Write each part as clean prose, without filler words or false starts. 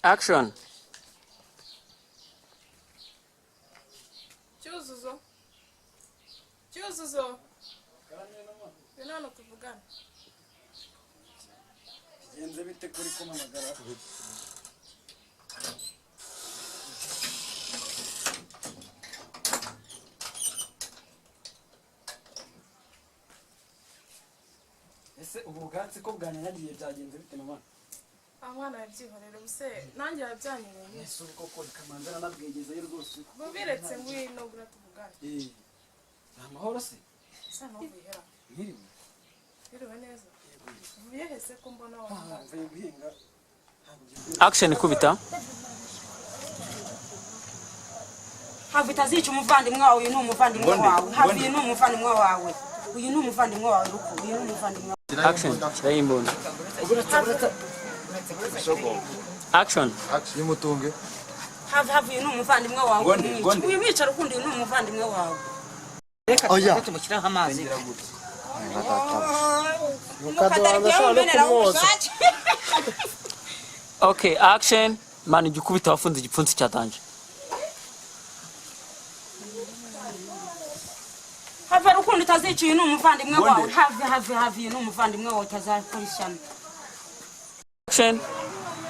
Action. Cyuzuzo, Cyuzuzo, ngwino hano tuvugane. Bigenze bite kuri kumpamagara? Ese ubu bwatsi ko bwanyanyagiye byagenze bite mama? Ah, mwana yabyihorera, ubuse nanjye yabyanyereye. Ese ubu koko kamanza nanabwegezeyo rwose. Bubiretse, ngwino ngwino tuvugane. Eh, ni amahoro se? Ese ntuvuyera? Mwiriwe. Biriwe neza? Uvuye hese ko mbona Ah, wambaye? mvuye guhinga, ntabwo ngiye. Action, kubita. Have, utazica umuvandimwe wawe. Uyu ni umuvandimwe wawe. Have, uyu ni umuvandimwe wawe. Uyu ni umuvandimwe wawe Ruku, uyu ni umuvandimwe wawe. Action. Shyiraho imbunda. Action. Nimutunge. Have, have, uyu ni umuvandimwe wawe. Umwica, uyu mwica Rukundo, uyu ni umuvandimwe wawe. Oya. Tumushyiraho amazi. Mukadarya mumenera ubushake. Okay, action. Man, ujya ukubita wafunze igipfunsi cyatanje. Have, Rukundo, utazica, uyu ni umuvandimwe wawe. Have, have, have, uyu ni umuvandimwe wawe, utazakora ishyano. Action.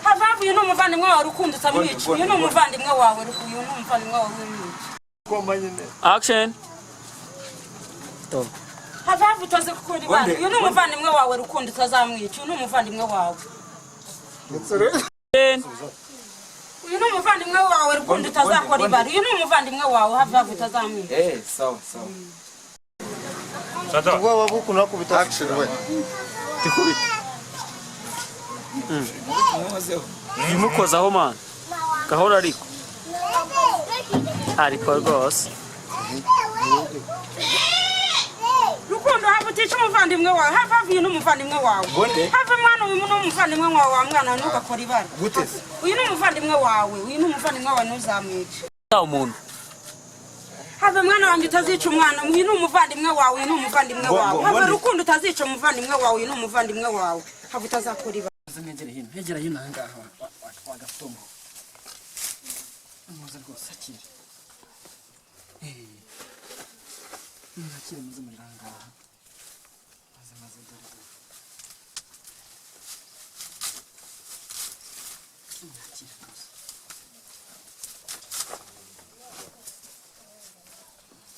Have, have, uyu ni umuvandimwe wawe Rukundo, utamwica. Uyu ni umuvandimwe wawe Ruku, uyu ni umuvandimwe wawe, wimwica. Koma nyine. Action. Stop. Have, have, utazi gukora ibara. Uyu ni umuvandimwe wawe Rukundo, utazamwica. Uyu ni umuvandimwe wawe. Action. Uyu ni umuvandimwe wawe Rukundo, utazakora ibara. Uyu ni umuvandimwe wawe. Have, have, utazamwica. Eh, sawa sawa. Ubwoba bw'ukuntu bakubita. Action we. Tikubita. Muhozeho. Ntimukozaho man. Gahoro ariko. Ariko rwose. Rukundo, have, utica umuvandimwe wawe. Have, have, uyu ni umuvandimwe wawe. Gonde. Have, mwana, uyu ni umuvandimwe wawe. Wa mwana, ntugakore ibara. Gute se? Uyu ni umuvandimwe wawe, uyu ni umuvandimwe wawe, ntuzamwice. Umuntu. Have, mwana wanjye, utazica umwana. Uyu ni umuvandimwe wawe, uyu ni umuvandimwe wawe. Have, Rukundo, utazica umuvandimwe wawe. Uyu ni umuvandimwe wawe. Have, utazakora ibara. Muze mwegere hino, hegera hino aha ngaha wa gafutombo. Muze rwose, akire. Eh, mwakire, muze muri aha ngaha. Maze maze, dore dore. Mwakire rwose.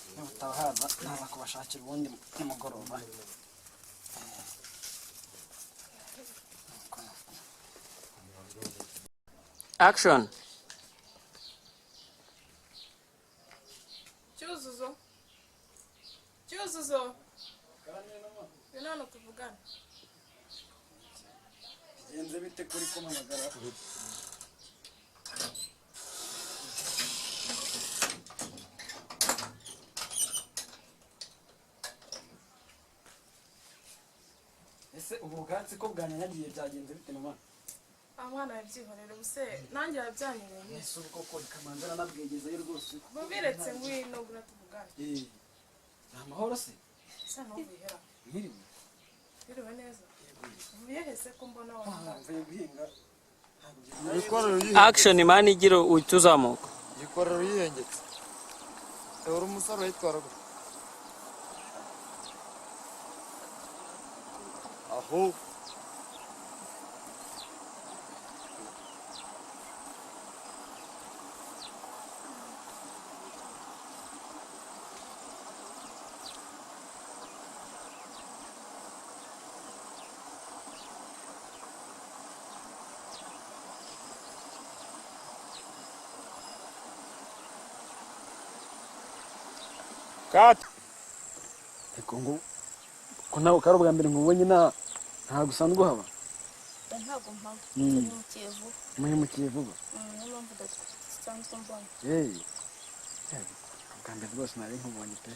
Niba utahaza naza kubashakira ubundi nimugoroba. Nuko nuko. Action. Cyuzuzo, Cyuzuzo, ngwino hano tuvugane. Bigenze bite kuri kumpamagara? Ese ubu bwatsi ko bwanyanyagiye byagenze bite mama? Ah, mwana yabyihorera, ubuse nanjye yabyanyereye. Ese ubu koko kamanza nanabwegezeyo rwose. Bubiretse, ngwino ngwino tuvugane. Eh, ni amahoro se? Ese ntuvuyera? Mwiriwe. Biriwe neza? Uvuye hese ko mbona Ah, wambaye? mvuye guhinga, ntabwo ngiye. Yikorera uyihengetse. Action man, igira uhita uzamuka. Yikorera uyihengetse. Uri umusore urayitwara gute? Aho. Cut. Ariko ngo ko nawe kari ubwa mbere nkubonye, nta ntabwo usanzwe uhaba? Ntabwo mpaba. Turimukiye vuba. Muhimukiye vuba? Niyo mpamvu udasanzwe mbona. Hey. Ubwa mbere rwose nari nkubonye pe.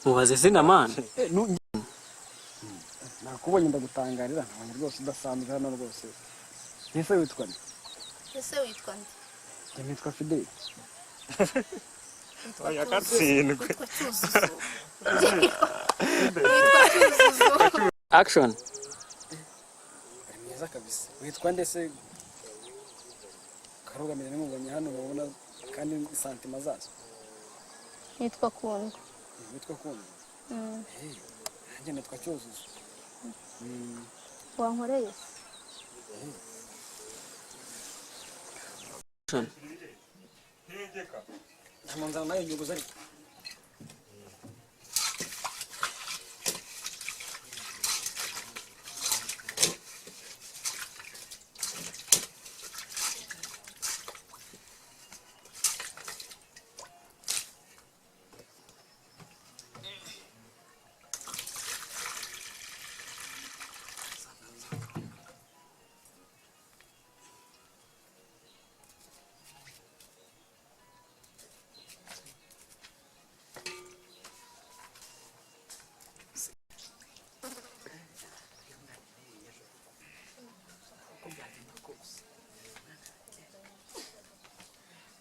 Mubaze izina man. Eh, nakubonye ndagutangarira, nabonye rwose udasanzwe hano rwose. Ese witwa nde? Ese witwa nde? Njye nitwa Fideli. Witwa Oya, Cyuzuzo. katsindwe. Witwa Cyuzuzo, witwa Cyuzuzo. Action. Byiza kabisa. Witwa nde se? Karugamire nimubonye hano mubona kandi santima zazo. Nitwa Kundwa. Witwa Kundwa? Eh, nanjye nitwa Cyuzuzo. Wankoreye se? Action. Nta nzara nayo nyuguza ariko.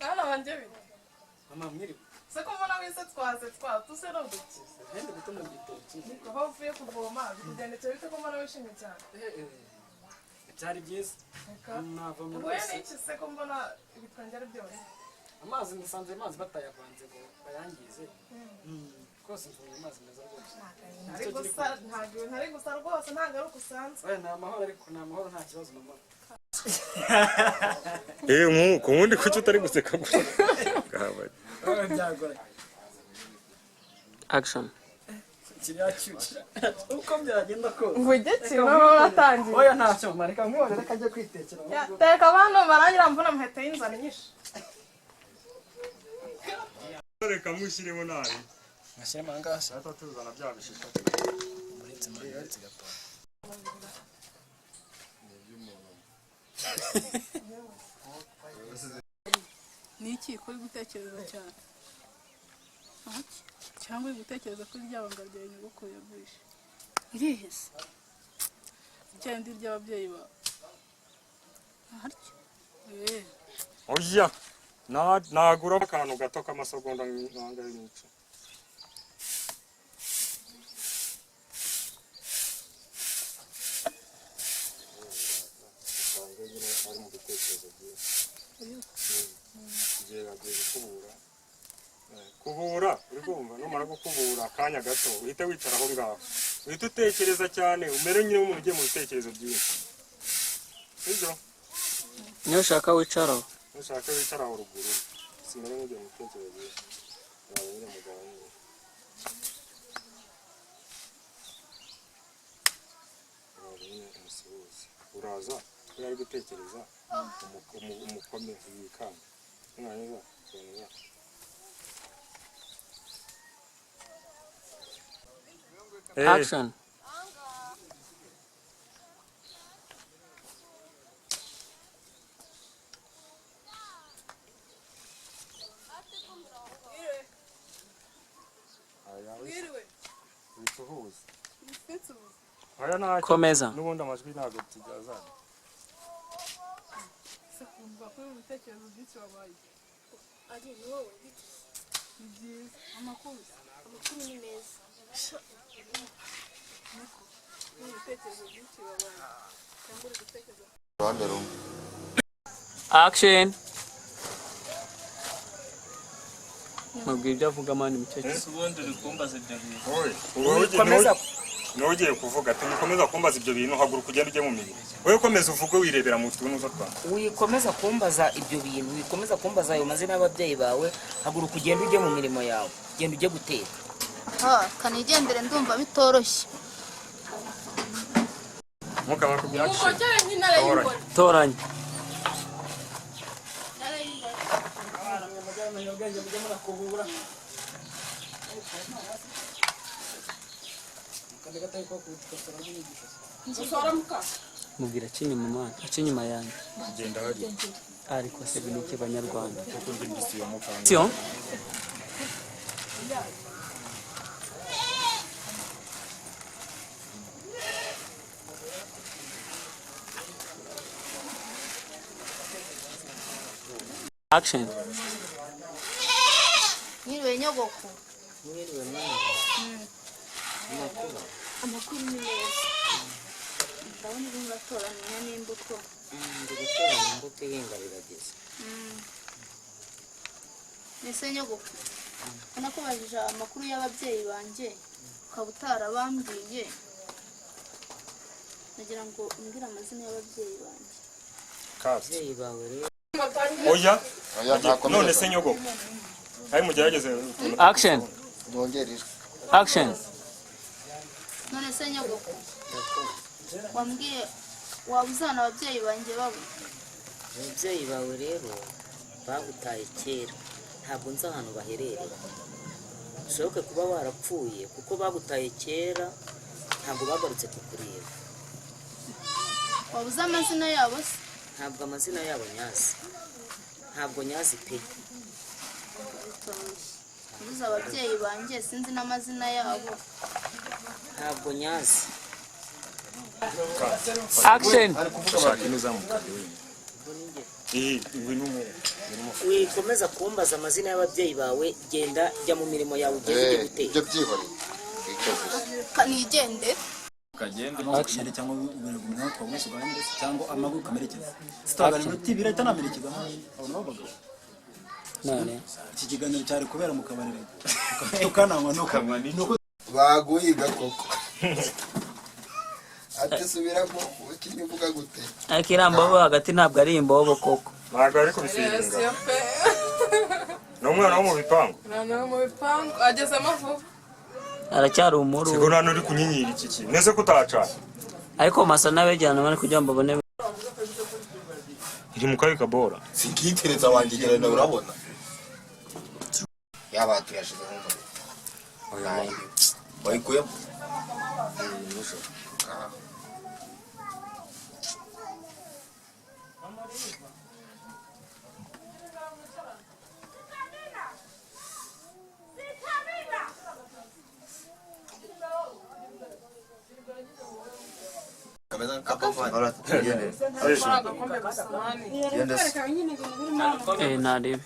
Mwana wanjye bite? Mama mwiriwe. Se ko mbona wese twaze twatuse ni uduki? Nende gutema igitoki. Aho uvuye kuvoma bikugendekeye bite ko mbona wishimye cyane? Byari byiza. Reka. Navomye Uhuye rwose. n'iki se ko mbona ibitwenge ari byose? Amazi nisanze amazi batayavanze ngo bayangize. Rwose mvomye amazi meza rwose. Ari gusa ntabwo ibintu ari gusa rwose, ntabwo ari uko usanzwe. Oya, ni amahoro ariko, ni amahoro, nta kibazo mama. Eh, nkuko ubundi kuki utari guseka gusa? Kabaye. Oya, byagoranye. Action. Kiriya cyuki. Uko byagenda kose. Ngo ujye kimwe wowe uratangiye. Oya ntacyo mama, reka nkwihorere reka ajye kwitekera. Ya, teka abantu barangira mvuna muhete y'inzara nyinshi. Reka mushyiremo nabi. Mashyiremo ahangaha se. Data tuzana bya bishishwa. Uretse mama, uretse gato. Ni iki kuri gutekereza cyane? Cyangwa uri gutekereza kuri rya banga rya nyogokuru yagurisha? Irihe se? Rya rindi ry'ababyeyi bawe. Ntaryo. Eh, Oya. Nagura akantu gato k'amasegonda nk'angahe n'icumi. Usanga nyine ari mu bitekerezo byinshi. Igihe bagiye gukubura. Kubura, uri kumva, numara gukubura akanya gato uhite wicara aho ngaho, uhite utekereza cyane, umere nyine nk'umuntu ugiye mu bitekerezo byinshi, sibyo? Niyo ushaka wicaraho. Nushaka wicara aho ruguru, simere nk'ugiye mu bitekerezo byinshi, waba nyine mugabane. Uraza nyine umusuhuze, uraza iyo ari gutekereza umukome yikanga nurangiza ukomeza. Action. Mwiriwe. Wituhuze. Nsuhuza. Oya ntacyo. Komeza. N'ubundi amajwi ntabwo tujyazana. Se kumva kuri mu bitekerezo byinshi wabaye. Ari ni wowe bite? Ni byiza. Amakuru. Amakuru ni meza. Niko. Mu bitekerezo byinshi wabaye. Cyangwa uri gutekereza Uruhande rumwe. Action. Mubwira ibyo avuga mani mukecuru. Ubundi uri kumbaza ibyo bintu. Wowe niwe ugiye kuvuga ati nikomeza kumbaza ibyo bintu, haguruka ugende ujye mu mirimo. Wowe komeza uvuge wirebera mu tunuza twawe. Wikomeza kumbaza ibyo bintu, wikomeza kumbaza ayo mazina y'ababyeyi bawe, haguruka ugende ujye mu mirimo yawe, genda ujye guteka. Aha, kanigendere ndumva bitoroshye. Ntukaba kubya action. Mukokere nk'intare y'ingore. Toranya. Intare y'ingore. Abana mwe mujya mumenya ubwenge, mujye munakubura. Kandi gatari ko kudukosora n'inyigisho. Gusora muka. Mubwira aca inyuma mani, aca inyuma yanjye. Genda hari. Ariko se biniki banyarwanda. Kuko ndi mbisi ya mukanga. Action. Action. Mwiriwe nyogoko. Mwiriwe mwana. Amakuru ni meza. Ndabona urimo uratoranya n'imbuto. Ndi gutoranya imbuto, ihinga rirageze. Ese nyogoko, nakubajije amakuru y'ababyeyi banjye ukaba utarabambwiye, nagira ngo umbwire amazina y'ababyeyi banjye. Ababyeyi bawe rero Oya. Oya, ntakomeza. None se nyogoko, ari mugerageze utuntu. Action. Mwongere ijwi. Action. None se nyogoko, wambwiye waba uzana ababyeyi banjye babo? Ababyeyi bawe rero bagutaye kera, ntabwo nzi ahantu baherereye. Bishoboke kuba warapfuye kuko bagutaye kera, ntabwo bagarutse kukureba. Waba uzi amazina yabo se? Ntabwo amazina yabo nyazi, ntabwo nyazi pe. Bitoroshye ubuze ababyeyi banjye, sinzi n'amazina yabo. Ntabwo nyazi. Action. Shaka ino uzamuka wenyine. Iyi ngwino umwereke. Wikomeza kumbaza amazina y'ababyeyi bawe, genda jya mu mirimo yawe, ugende ujye guteka. Ibyo byihoreye, icyo gusa. Kanigende. Ukagenda ugende cyangwa ubiragumya twagwese ugahindura cyangwa amaguru ukamerekeza, sitagana iminota 2 ahita anamerekeza abantu b'abagabo. None iki kiganiro cyari kubera mu kabari rero tukananywa nuko Baguhiga koko. Ati subiramo, ukinnye uvuga gute? Ariko iriya mbobo hagati ntabwo ari imbobo koko. Ntabwo ari kubisiringa. Siyo pe. Ni umwana wo mu bipangu. Umwana wo mu bipangu agezemo vuba. Aracyari umuru. Siko nta n'uri kunyinyira iki kintu nese ko utacana. Ariko masa n'abegerana bari kugira ngo babone. Iri mu kabi kabora. Sinkitereza wanjye gerana, urabona yaba tuyashize nk'umuriro wayikuyemo. Kameze nk'akapapari. Ari agakombe gusa mani. Eh, ntarebe.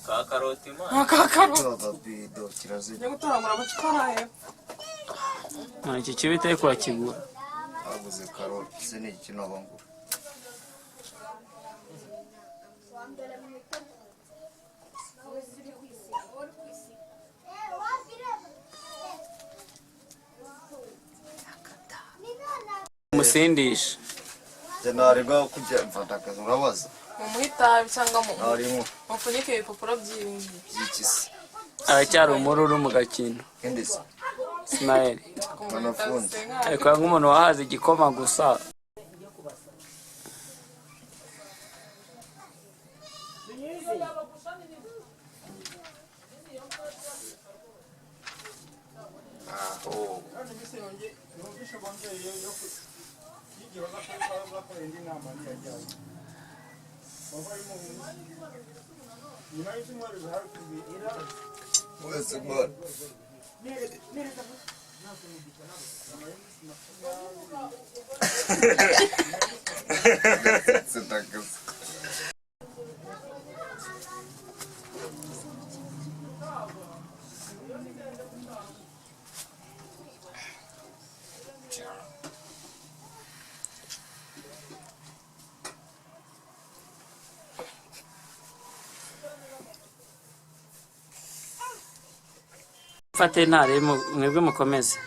Ka karoti imana. Aka karoti. Akabido kirazira. Njya gutoragura amacupa ari hepfo. None iki kibi itari kurakigura. Baguze karoti se ni iki nobangura? Umusindisha. Njye ntarengwa kujya mfata akazi, urabaza. Mumuhe itabi cyangwa mu Ntarimo. mupfunyike ibipapuro by'ibingi. By'iki se? Aracyari umururu mu gakino. Indi se? Ismael. Mwanafunzi. Ariko nk'umuntu wahaze igikoma gusa. Aho. Mwese mwana. Sitakazi. Mfate ntarebe, mwebwe mukomeze.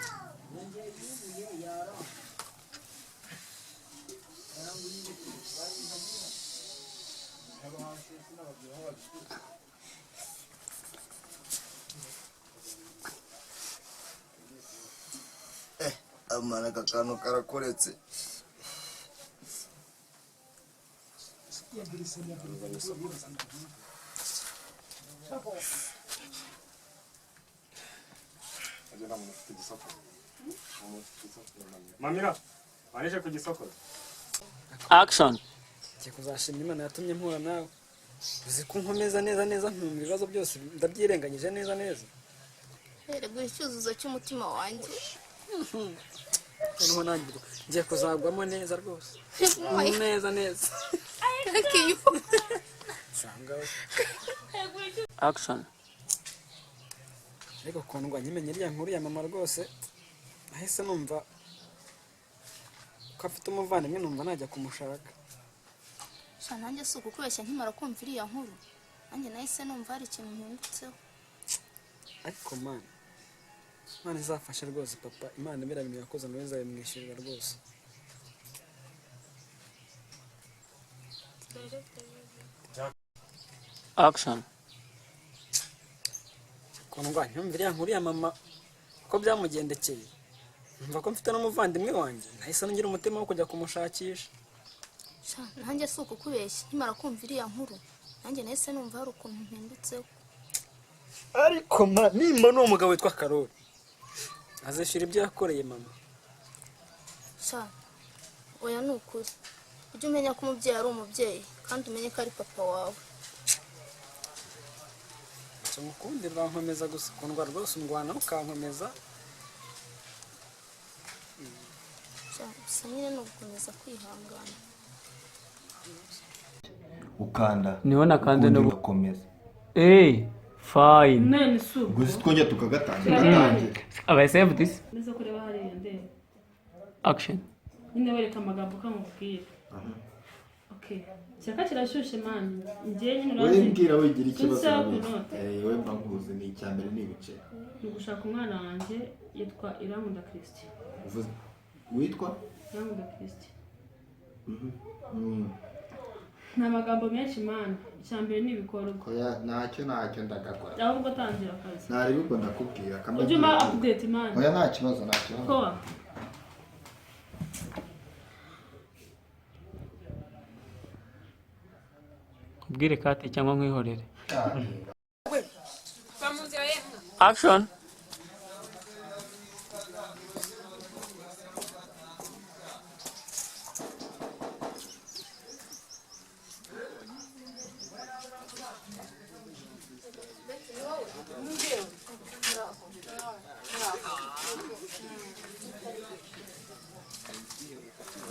Amana aka kantu karakoretse. Mamira, warije ku gisoko. Action. Ngiye kuzashima Imana yatumye mpura nawe. Uzi ko nkomeza neza neza nkumva ibibazo byose ndabyirenganyije neza neza. Erega icyuzuzo cy'umutima wanjye. Noneho nanjye ubwo ngiye kuzagwamo neza rwose. Neza neza. Thank you. Sanga we. Action. Ariko kundwa nkimenye iriya nkuru ya mama rwose, nahise numva ko afite umuvandimwe numva najya kumushaka. Sha nanjye si ukukubeshya, nkimara kumva iriya nkuru nanjye nahise numva hari ikintu mpindutseho. Ariko mana, Imana izafashe rwose papa, Imana biriya bintu yakoze nawe izabimwishyurira rwose. Action. Kundwa nyumva iriya nkuru ya mama uko byamugendekeye, numva ko mfite n'umuvandimwe wanjye, nahise ngira umutima wo kujya kumushakisha. Sha nanjye si ukukubeshya, nkimara kumva iriya nkuru nanjye nahise numva hari ukuntu mpindutseho. Ariko ma nimba n'uwo mugabo witwa Karoli azishyura ibyo yakoreye mama. Sha oya, ni ukuri ujye umenya ko umubyeyi ari umubyeyi, kandi umenye ko ari papa wawe. Icyo ngukundira urankomeza gusa, kundwa rwose undwana ukankomeza. Sha gusa nyine ni ugukomeza kwihangana. Ukanda Niho nakanze ukundi no ugakomeza. Fine. None si uko. Gusa twongera tukagatangira gatangira. Abaye saved this. Neza kureba hariya ndeba. Action. Nyine wereka amagambo ukamubwira. Okay. Cyaka kirashyushye man. Njye nyine Wowe urazi. mbwira wigira ikibazo Sinshaka urabizi. kunote. Wowe mba nkuzi, ni icya mbere ni ibice. Ni ugushaka umwana wanjye yitwa Irankunda Christian. Uvuze witwa? Irankunda Christian. Mm. Nta magambo menshi man. Icya mbere ni ibikorwa. Oya, ntacyo ntacyo ndagakora. Ahubwo tangira akazi. Ntareba ubwo ndakubwira kamwe. Ujye umpa update man. Oya, nta kibazo nta kibazo. Koa. Ubwire kate cyangwa nkwihorere. Action.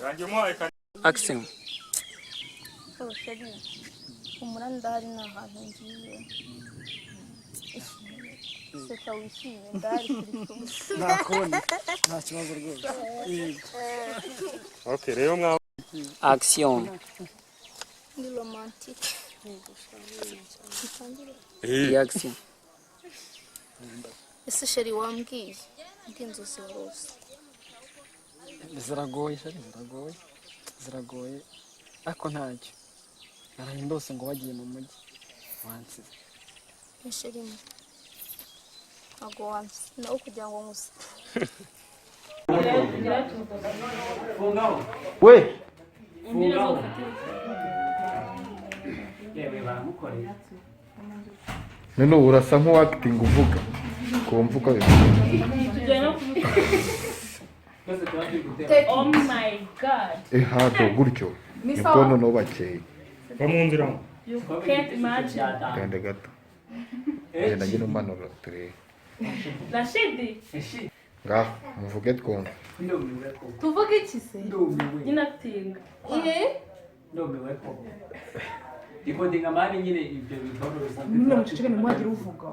Rangiye umuhaye kare. Action. Oh chérie, humura ndahari nta hantu ngiye. Seka wishimye ndahari turi kumwe. Nakubona nta kibazo rwose. Yego. Okay, rero mwa Action. Ni romantique. Dutangire. Iyi action. Ese chérie wambwiye mbw'inzozi warose. Ziragoye shari, ziragoye ziragoye, ariko ntacyo. Naraye ndose ngo wagiye mu mujyi wansize. Chérie ntabwo wansize nawe kugira ngo nkuze. We none ubu urasa nk'uwakitinga uvuga ku mvugo bivuga. Tujyana kubikora. Oh my God. Ehado gutyo Ni nibwo sawa. noneho bakeye. Va mu nzira. You can't imagine. Genda gato. Genda ngene umanura turebe. Rashidi. Ngaho muvuge twumve. Tuvuge iki se? Nyine acting. Ndumiwe ko. Recording amani nyine ibyo bikorwa bisanzwe. Nyine muceceke ntimwagire uvuga.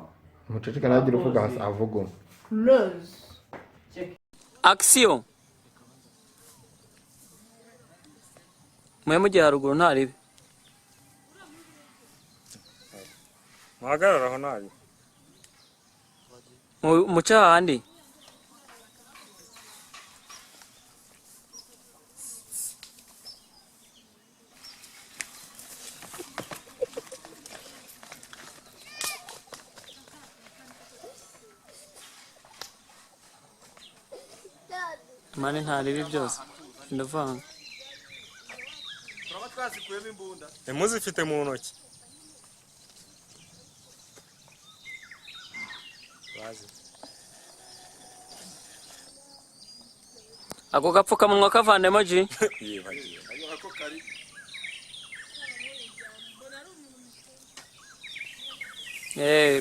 Umuceceka ntagire uvuga hasi avuga umwe. Close. Action. Mwe mugiye haruguru ntaribe. Muhagarara aho nabi. Muce hahandi. Mani ntaribi byose. Ndavanga. Turaba twazikuyemo imbunda. Muzifite mu ntoki. Bazi. Ako gapfukamunwa kavanemo G. Yibagiwe. Ako kari.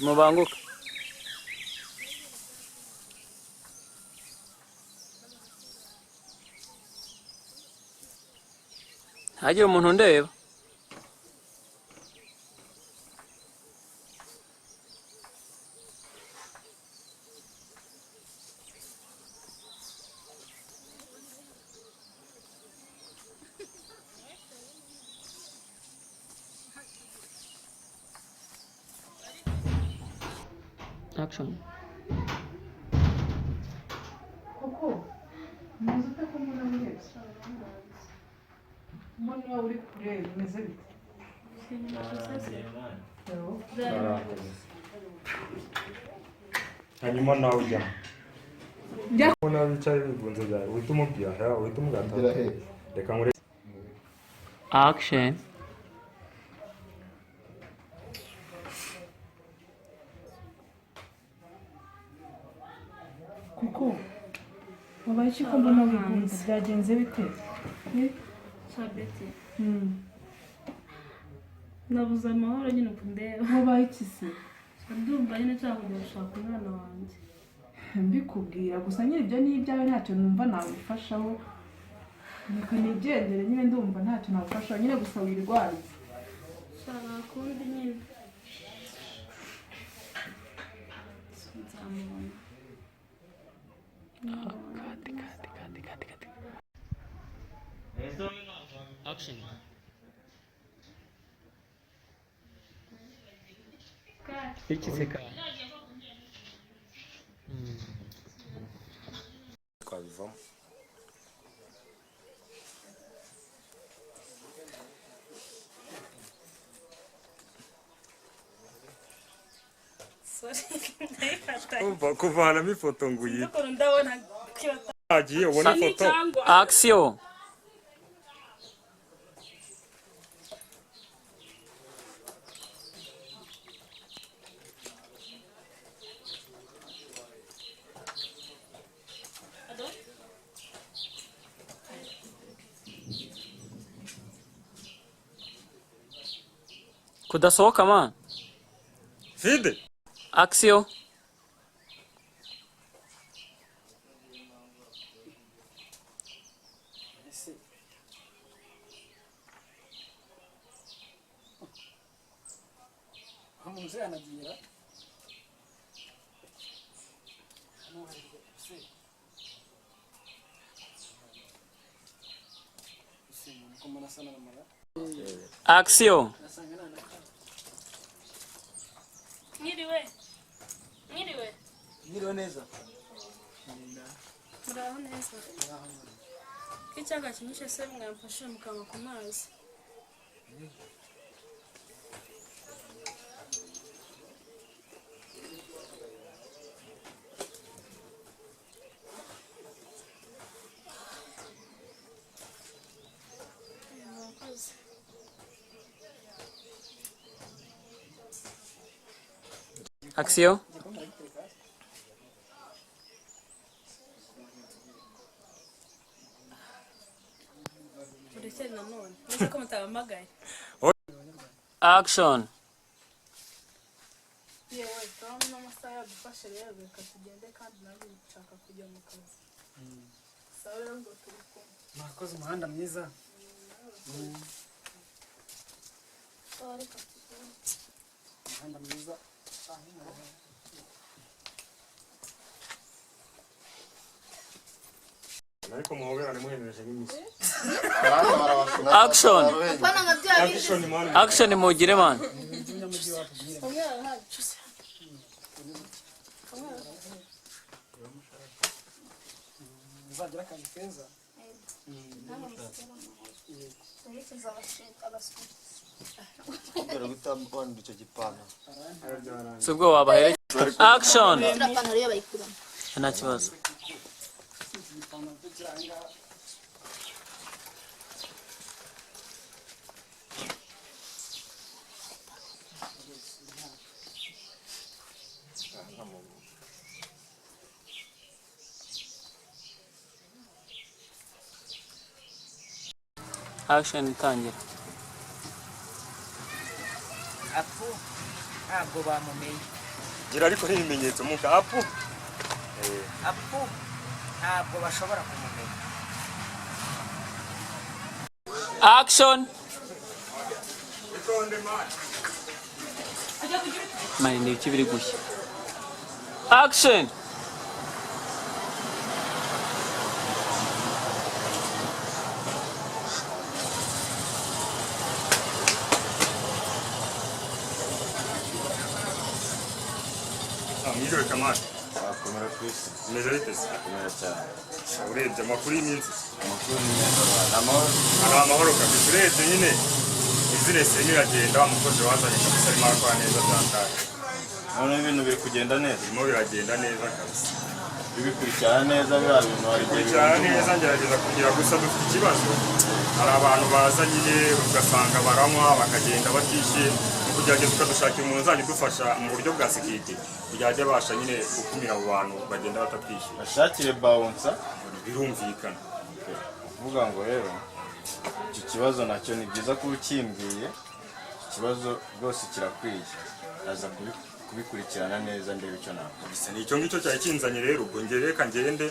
Mubanguke. Ntihagire umuntu undeba. Action. Koko umeze ute ko mbona wihebye? Mbona iwawe uri kure, bimeze bite? Hanyuma nawe ujyamo. Njya. Ubona wicaye wigunze byawe, uhita umubwira, uhita umubwira. Ugera he? Reka nkure. Action. Kuko wabaye iki ko mbona wigunze, byagenze bite? Eh? Shabeti, Mm. nabuze amahoro nyine uko ndeba. Wabaye iki se? Ndumva nyine nshaka kujya gushaka umwana wanjye. Mbikubwira gusa nyine, ibyo ni ibyawe, ntacyo numva nagufashaho. Reka nigendere nyine, ndumva ntacyo nagufashaho nyine, gusa wirwarize. Shaka kundi nyine nzamubona. Cut, cut, cut, cut, cut. Action. Iki se ka? Twabivamo. Umva kuvanamo ifoto ngo uyite. Ukuntu ndabona Agiye ubona ifoto. Action. Kudasohoka man. Fide. Action. Ese aho umuntu yanagira hano hari se ese umuntu ko mbona asa n'aramara. Action. Asanga nta. Mwiriwe, mwiriwe. Mwiriwe neza. Muraho neza? Ko icyaka kinyishe se, mwamfashije mukanywa ku mazi? Murakoze. Action. Igikombe aragitereka hasi. Murekere nanone uretse ko mutabahamagaye. Action. Yewe, turabona n'amasaha yadufashe rero, reka tugende kandi nanjye nshaka kujya mu kazi. Sawa rero ngo turi kumwe. Mwakoze, umuhanda mwiza. Sawa, reka tugende. Umuhanda mwiza. Ariko muhoberane muherereje nk'imisi. Action. Apana nka bya bindi. Action man. Action mugire man. By'umunyamujyi wacu nyine. Umwe arahari. Uzagira akazi keza. Namwe musigare amahoro. Twerekeze abashyitsi. Kubera guhita wandura icyo gipantaro. Si ubwo wabaherekeza. Action. Iriya pantaro yo bayikuramo. Nta kibazo. Igipantaro cyo kiri aha ngaha. Action itangira. Apu, ntabwo bamumenye. Gira ariko n'ibimenyetso muka apu. Apu, ntabwo bashobora kumumenya. Action. Itonde man. Mani, ni ibiki biri gushya? Action. Mwiriwe Kamari. Komera Chris. Umeze bite se? Komera cyane. Urebye amakuru y'iminsi. Amakuru ni meza. Ni amahoro. Ari amahoro kabisa. Urebye nyine business irimo iragenda, wa mukozi wazanye kabisa arimo arakora neza byataye. None ibintu biri kugenda neza. Birimo biragenda neza kabisa. Bibikurikirana neza biriya bintu hari igihe Bikurikirana birenze neza, ngerageza kugira gusa dufite ikibazo. Hari abantu baza nyine ugasanga baranywa bakagenda batishyuye, ni ukugerageza ukadushakira umuntu uzajya udufasha mu buryo bwa security kugira ajye abasha nyine gukumira abo bantu bagenda batatwishyuye. Bashakire bouncer. Birumvikana. Kuvuga ngo rero iki kibazo nacyo ni byiza kuba ukimbwiye, iki kibazo rwose kirakwiye, aza kubikurikirana neza ndebe icyo nakora. Gusa ni icyo ngicyo cyari kinzanye rero, ubwo njye reka ngende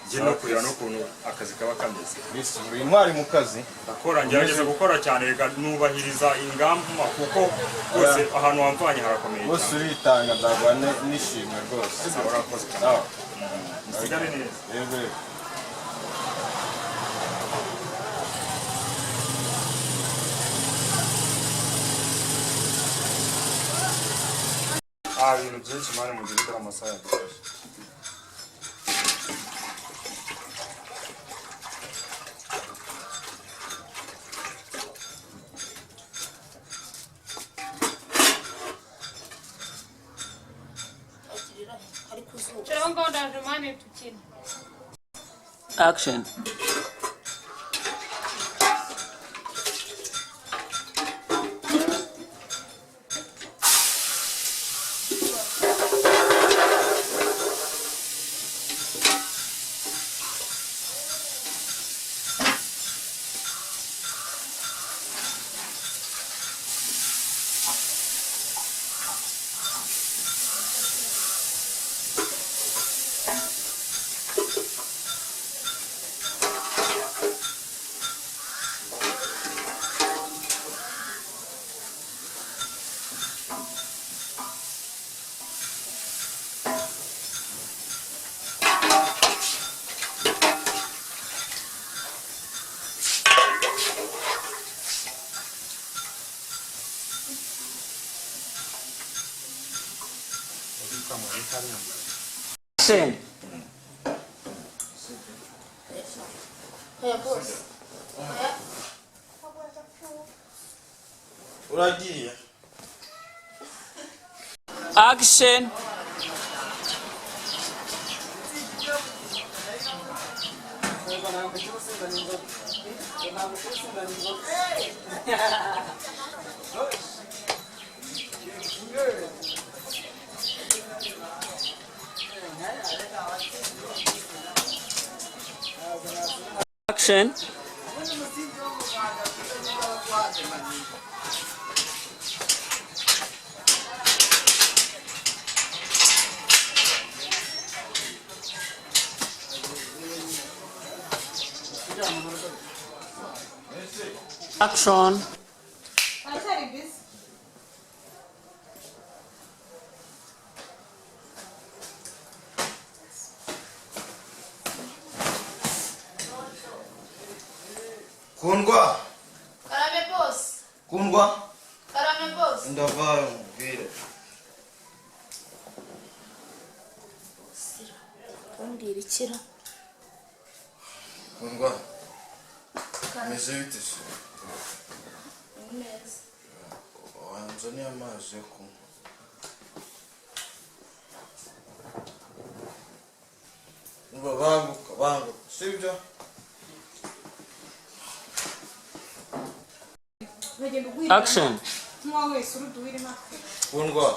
njye no kureba n'ukuntu akazi kaba kameze. Chris, uri intwari mu kazi. Ndakora, ngerageza gukora cyane, reka nubahiriza ingamba kuko rwose ahantu wamvanye harakomeye Rwose cyane. uritanga, nzaguha n'ishimwe rwose. Sawa, urakoze. Sawa. Musigare neza. Yego yego. Ah, ibintu byinshi mani mugire dore amasaha yadufashe. Ariko uzuba. Cora aho ngaho ndaje mani tukine. Action. Action. Oya bose. Oya. Uragiye. Action. Action. Action. Aracyari busy. Kundwa, Karame boss. kundwa, Karame boss. ndavayo nkubwire. Kumbwira ikira. Kundwa, meze bite se? Ni neza. Wanzaniye amazi yo kunywa. Umva banguka, banguka, sibyo? Uragenda ugwira. Action. Nk'uwa wese uruduwira impaka. Kundwa,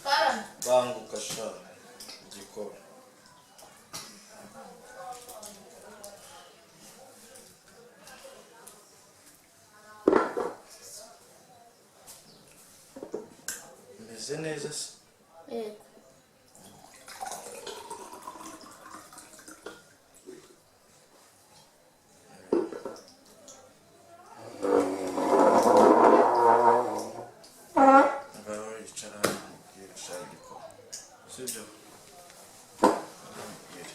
Karame. banguka sha, igikora. Meze neza se? Yego. Ngaho icara hano nkubwire sha igikora. Sibyo? Nkubwire.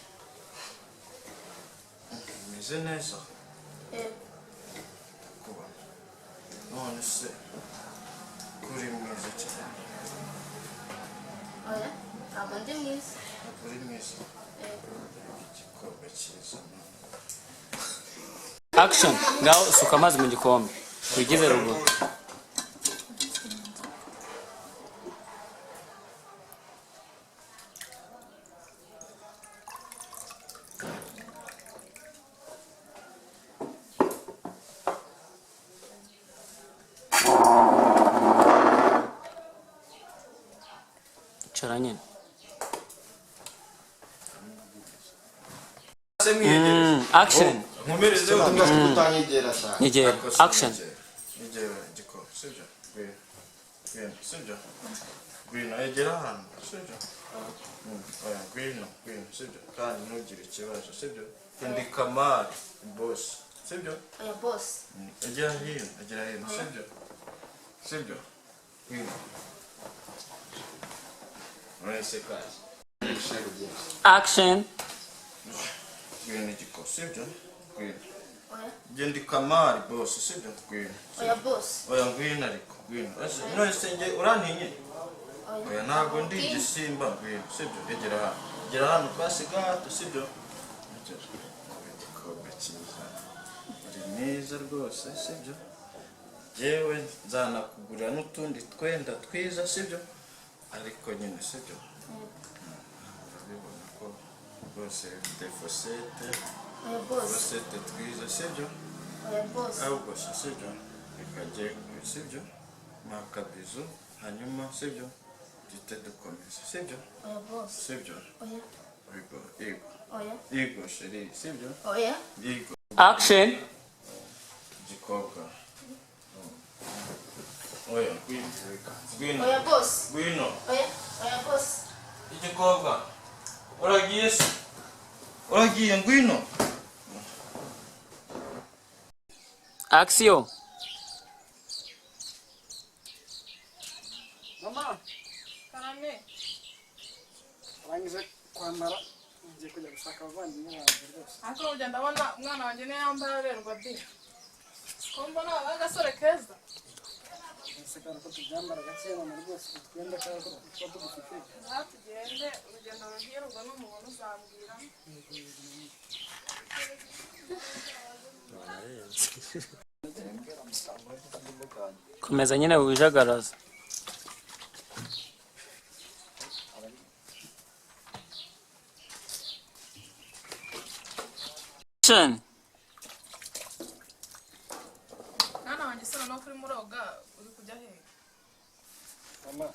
Meze neza? Yego. Ndakubona. None se kuri mwiza cyane. Oya. Ntabwo Uri mwiza. Igikombe cyiza. Action. Ngaho suka amazi mu gikombe wigize ruguru. Icara nyine. Action. Nkomereze. Utanyegera cyane. Nyegera. Action. Nyegera igikombe, sibyo? Ngwino. Ngwino, sibyo? Ngwino, egera hano, sibyo? Oya, ngwino, ngwino, sibyo? Kandi ntugire ikibazo, sibyo? Ndi Kamari, boss, sibyo? Oya boss. Egera hino, egera hino, sibyo? Sibyo? Ngwino. Urese kazi. Action. Ngwino igiko, sibyo? Ngwino. Oya. Njye ndi Kamari, boss, sibyo? Ngwino. Oya boss. Oya, ngwino ariko, ngwino. Ese none se njye urantinye? Oya. Oya, ntabwo ndi igisimba, ngwino, sibyo? Egera hano. Egera hano pasi gato, sibyo? Egera. Igikombe cyiza. Uri mwiza rwose, sibyo? Yewe nzanakugurira n'utundi twenda twiza, sibyo? Ariko nyine, sibyo? Urabibona ko rwose ufite fosete. Oya boss. Fosete twiza, sibyo? Oya boss. Ahubwo se, sibyo? Reka njye, sibyo? Mpa akabizu, hanyuma, sibyo? Duhite dukomeza, sibyo? Oya boss. Sibyo? Oya. Yego, yego. Oya. Yego chérie, sibyo? Oya. Yego. Action. Igikobwa. Oya, ngwino. Ngwino. Oya boss. Ngwino. Oya. Oya boss. Igikobwa. Uragiye se? Uragiye, ngwino. Action. Mama, Karame. arangije kwambara ngiye kujya gushaka abavandimwe banjye rwose. Ariko burya ndabona umwana wanjye niyo yambaye aberwa di. Ko mbona ari agasore keza. Ese kandi ko tubyambara gake mama, rwose utwenda kandi ko tuba tugufite. Ngaha tugende, urugendo ruhirwa n'umubona uzambwira. Komeza nyine wijagaraza. Action. Mwana wanjye se noneho kuri muroga uri kujya hehe? Mama,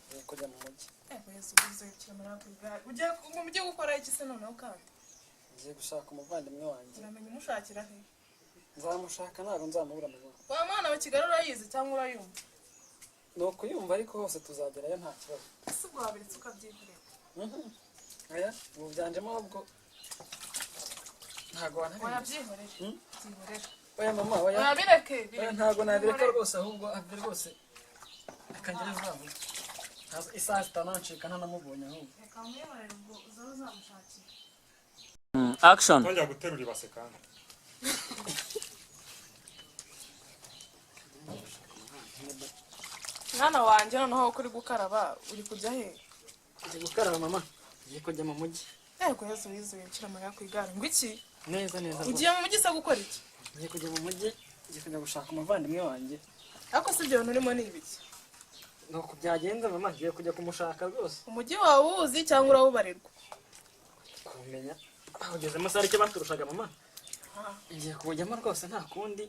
ngiye kujya mu mujyi. Ego Yesu uzekira muri ku igare. Ugiye mu mujyi gukora iki se noneho kandi? Ngiye gushaka umuvandimwe wanjye. Uramenya umushakira he? Nzamushaka, ntabwo nzamubura mama. Wa mwana wa Kigali urayizi cyangwa urayumva? Ni ukuyumva, ariko hose tuzagerayo nta kibazo. Ese ubwo wabiretse ukabyihorera? Oya, ubu byanjemo ahubwo ntabwo Oya wantabiriye. byihorere. Byihorere. Oya mama, oya. Oya bireke, Oya, bireke. ntabwo nabireka rwose, ahubwo ave rwose. Reka ngere vuba vuba. Isaha zitanancika ntanamubonye ahubwo. Reka mwihorere ubwo uzaba uzamushakira. Action. Twongera guterura ibase kandi. Mwana wanjye noneho ko uri gukaraba uri kujya he? Ngiye gukaraba mama, ngiye kujya mu mujyi. Ego Yesu wizuye nshyira amarira ku igare. Ngo iki? Neza neza rwose. Ugiye mu mujyi se gukora iki? Ngiye kujya mu mujyi, ngiye kujya gushaka umuvandimwe wanjye. Ariko si ibyo bintu urimo ni ibiki? Ni uku byagenze mama, ngiye kujya kumushaka rwose. Umujyi wawe uwuzi cyangwa urawubarirwa? Kumenya bawugezemo se aricyo baturushaga mama. Ngiye kuwujyamo rwose nta kundi.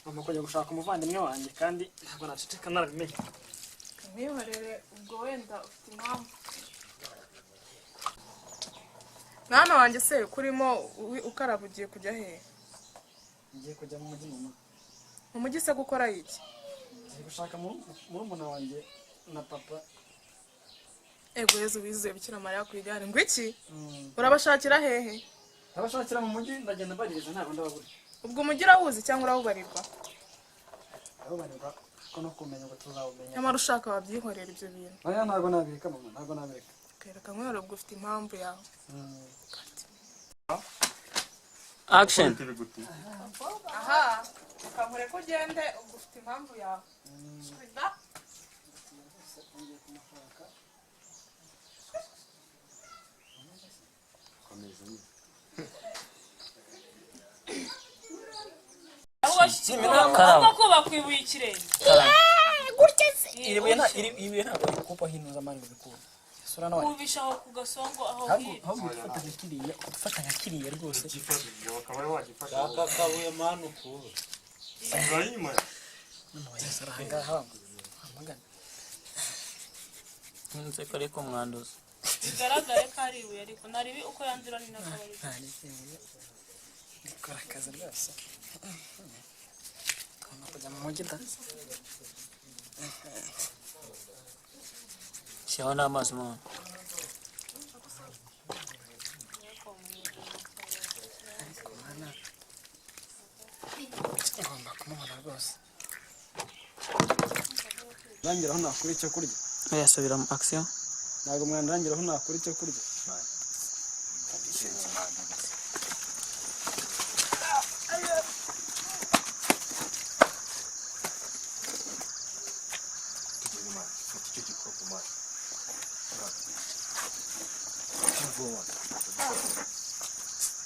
Ngomba kujya gushaka umuvandimwe wanjye kandi ntabwo naceceka narabimenye. Mwihorere ubwo wenda ufite impamvu. Mwana wanjye se kurimo ukaraba ugiye kujya hehe? Ngiye kujya mu mujyi mama. Mu mujyi se gukora iki? Ngiye gushaka murumuna wanjye na papa. Ego Yezu wizuye Bikira Mariya ku igare. Ngo iki? Urabashakira hehe? Ndabashakira mu mujyi, ndagenda mbaririza ntabwo ndababura. Ubwo umujyi urawuzi cyangwa urawubarirwa? Ndawubarirwa ko no kumenya ngo tuzawumenya. Nyamara ushaka wabyihorera ibyo bintu. Oya ntabwo nabireka mama, ntabwo nabireka. Kereka nkwihorere ubwo ufite impamvu yawe. Action. Aha, ukamureka ugende ubwo ufite impamvu yawe. Shwida. Ngiye kumushaka. Komeza nyine. Ahubwo kubaka ibuye ikirenge. Gutya se. Iri buye nta iri ibuye ntabwo rikupaho intuza mani ngo bikure. Sura nawe. Ubisha aho ku gasongo aho Ahubwo hirya. ahubwo ufata nka kiriya, ufata nka kiriya rwose. Bakaba wagifasha. Aka kabuye mani ukura. Urayima. None wese ari ahangaha amagana. Nzi ko ariko mwanduza. Bigaragare ko ari ibuye ariko naribi uko yandura ni nako bari. Nta n'ibuye. Rikora akazi rwose. Tugomba kujya mu mujyi da. Shyiraho n'amazi mwana. Ariko mana. Ngomba kumubona rwose. Ndangira aho nakura icyo kurya. Oya subira mu action. Ntabwo mwandangira aho nakura icyo kurya. Tugeze mani, fata icyo gikapu mani. Kivuba mani.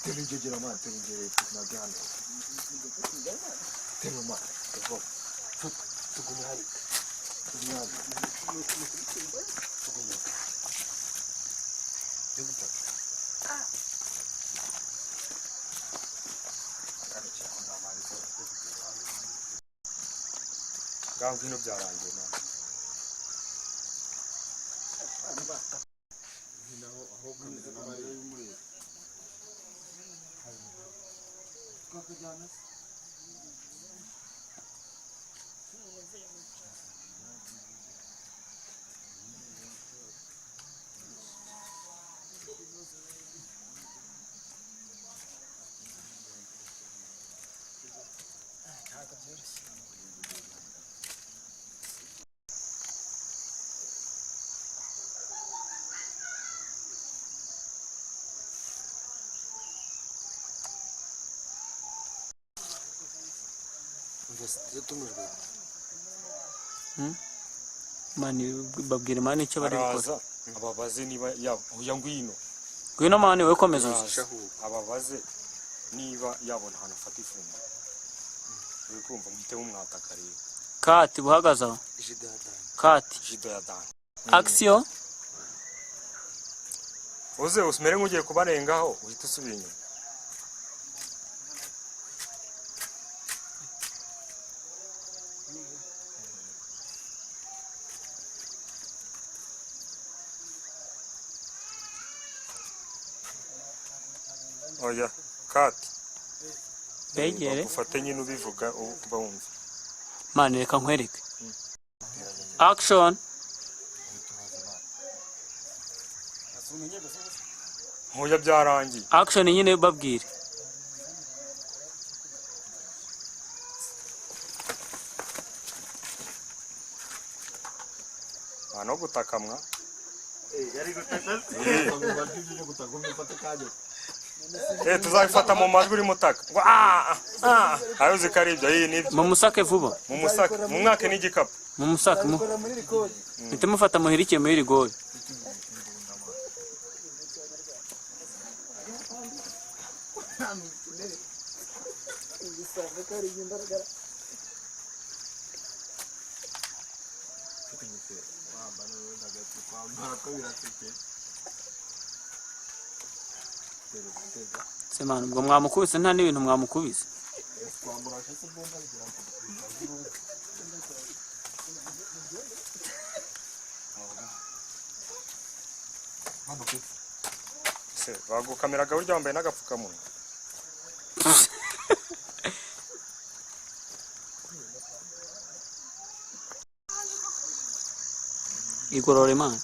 Tera ingegera mani, tera ingegera ntabwo hano. Tera mani, vuba. Fata, tugume hariya. Tugume hano. Tugume. Yo gutaka. Ngaho ngwino byarangiye mani. Ntabwo byoroshye. Yatumijwe. Mani babwira mani icyo bari gukora. Araza ababaze niba yaba oya ngwino. Ngwino mani wowe komeza uze. Araza ababaze niba yabona ahantu afata ifunguro. Uri kumva muhite mumwataka rero. Kati buhagaze aho. Kati. Jido ya dani. Action. Uze usumere nk'ugiye kubarengaho uhite usubira inyuma. Oya kati. Begere. Ufate nyine ubivuga uba wumva. Mani reka nkwereke. Action. Nkuya byarangiye. Action nyine babwire. Nta no gutakamwa. Tuzabifata mu majwi urimo utaka. Ngo ah ah. Ayo uzi ko ari ibyo, iyi nibyo. Mumusake vuba. Mumusake, mumwake n'igikapu. Mumusake mu. Muhite mufata muhirikiye muri rigori. Se mani ubwo mwamukubise nta n'ibintu mwamukubise. Se bagukameraga burya wambaye n'agapfukamunwa. Igorore mani.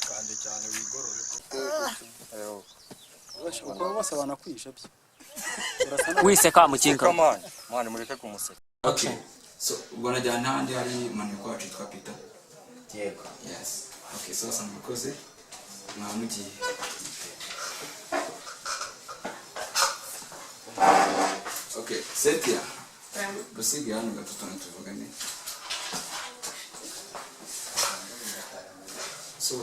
Kandi cyane wigorore ko. Uko bose banakwisha byo. Wiseka mukinga. Seka mani. Mani mureke kumuseka. Okay. So ubwo najyana n'ahandi hari manuko wacu yitwa Peter. Yego. Yes. Okay, sasa murakoze. Mwamugiye. Okay, Cynthia. Gusiga hano gato tubone tuvugane. So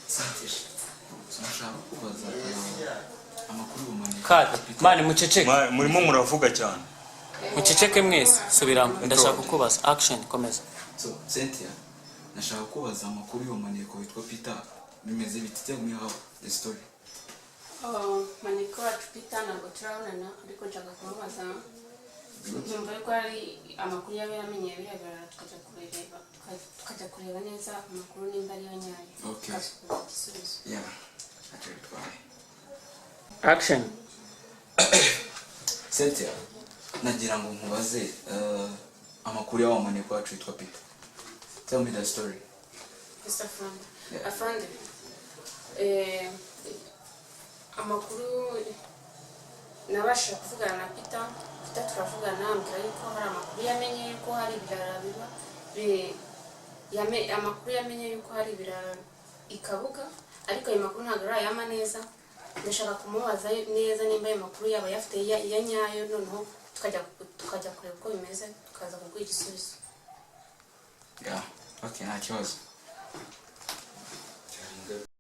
Cynthia, so nashaka kubaza amakuru y'ubumenyi. Cut. Mani muceceke. Murimo muravuga cyane. Muceceke mwese. Subiramo. Ndashaka kukubaza. Action. Komeza. So Cynthia, nashaka kubaza amakuru y'ubumaneko witwa Peter bimeze bite? Tell me how the story. Oh, maneko wacu Peter ntabwo turabonana, ariko nshaka kumubaza, numva yuko hari amakuru yaba yamenye bihagarara, tukajya kubireba, tukajya kureba neza amakuru nimba ariyo nyayo. Okay. Tukasubiza igisubizo. Yeah, ntacyo bitwaye. Action. Cynthia, nagira ngo nkubaze amakuru y'awa maneko wacu witwa Peter. Tell me the story. Mr. Afande. Yeah. Afande, amakuru nabashije kuvugana na Peter. Peter turavugana, ambwira yuko hari amakuru yamenye yuko hari ibirara biba amakuru yamenye yuko hari ibirara i Kabuga, ariko ayo makuru ntabwo arayama neza. Ndashaka kumubaza neza nimba ayo makuru yaba ayafite ya nyayo, noneho tukajya kureba uko bimeze, tukaza kuguha igisubizo. Yeah, okay, nta kibazo.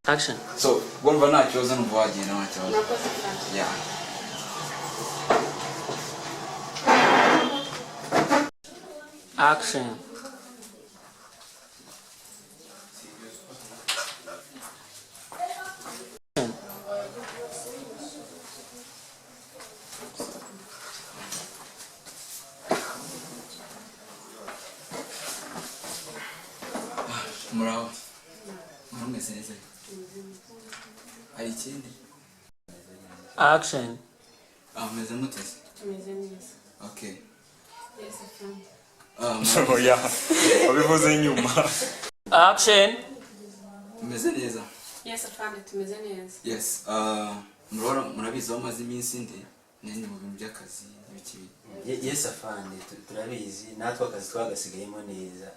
Action. So, ubwo nta kibazo, numva wagenda nta kibazo. Murakoze cyane. Yeah. Action. Muraho. Murumeze neza? Hari ikindi? Action. Ah, mumeze mute se? Tumeze neza. Okay. Yes, afande. Ah, Oya, wabivuze nyuma. Action. Mumeze neza? Yes, afande, tumeze neza. Yes, murora murabizi aho maze iminsi ndi nari mu bintu by'akazi n'ibiki. Yes afande, turabizi, natwe akazi twagasigayemo neza.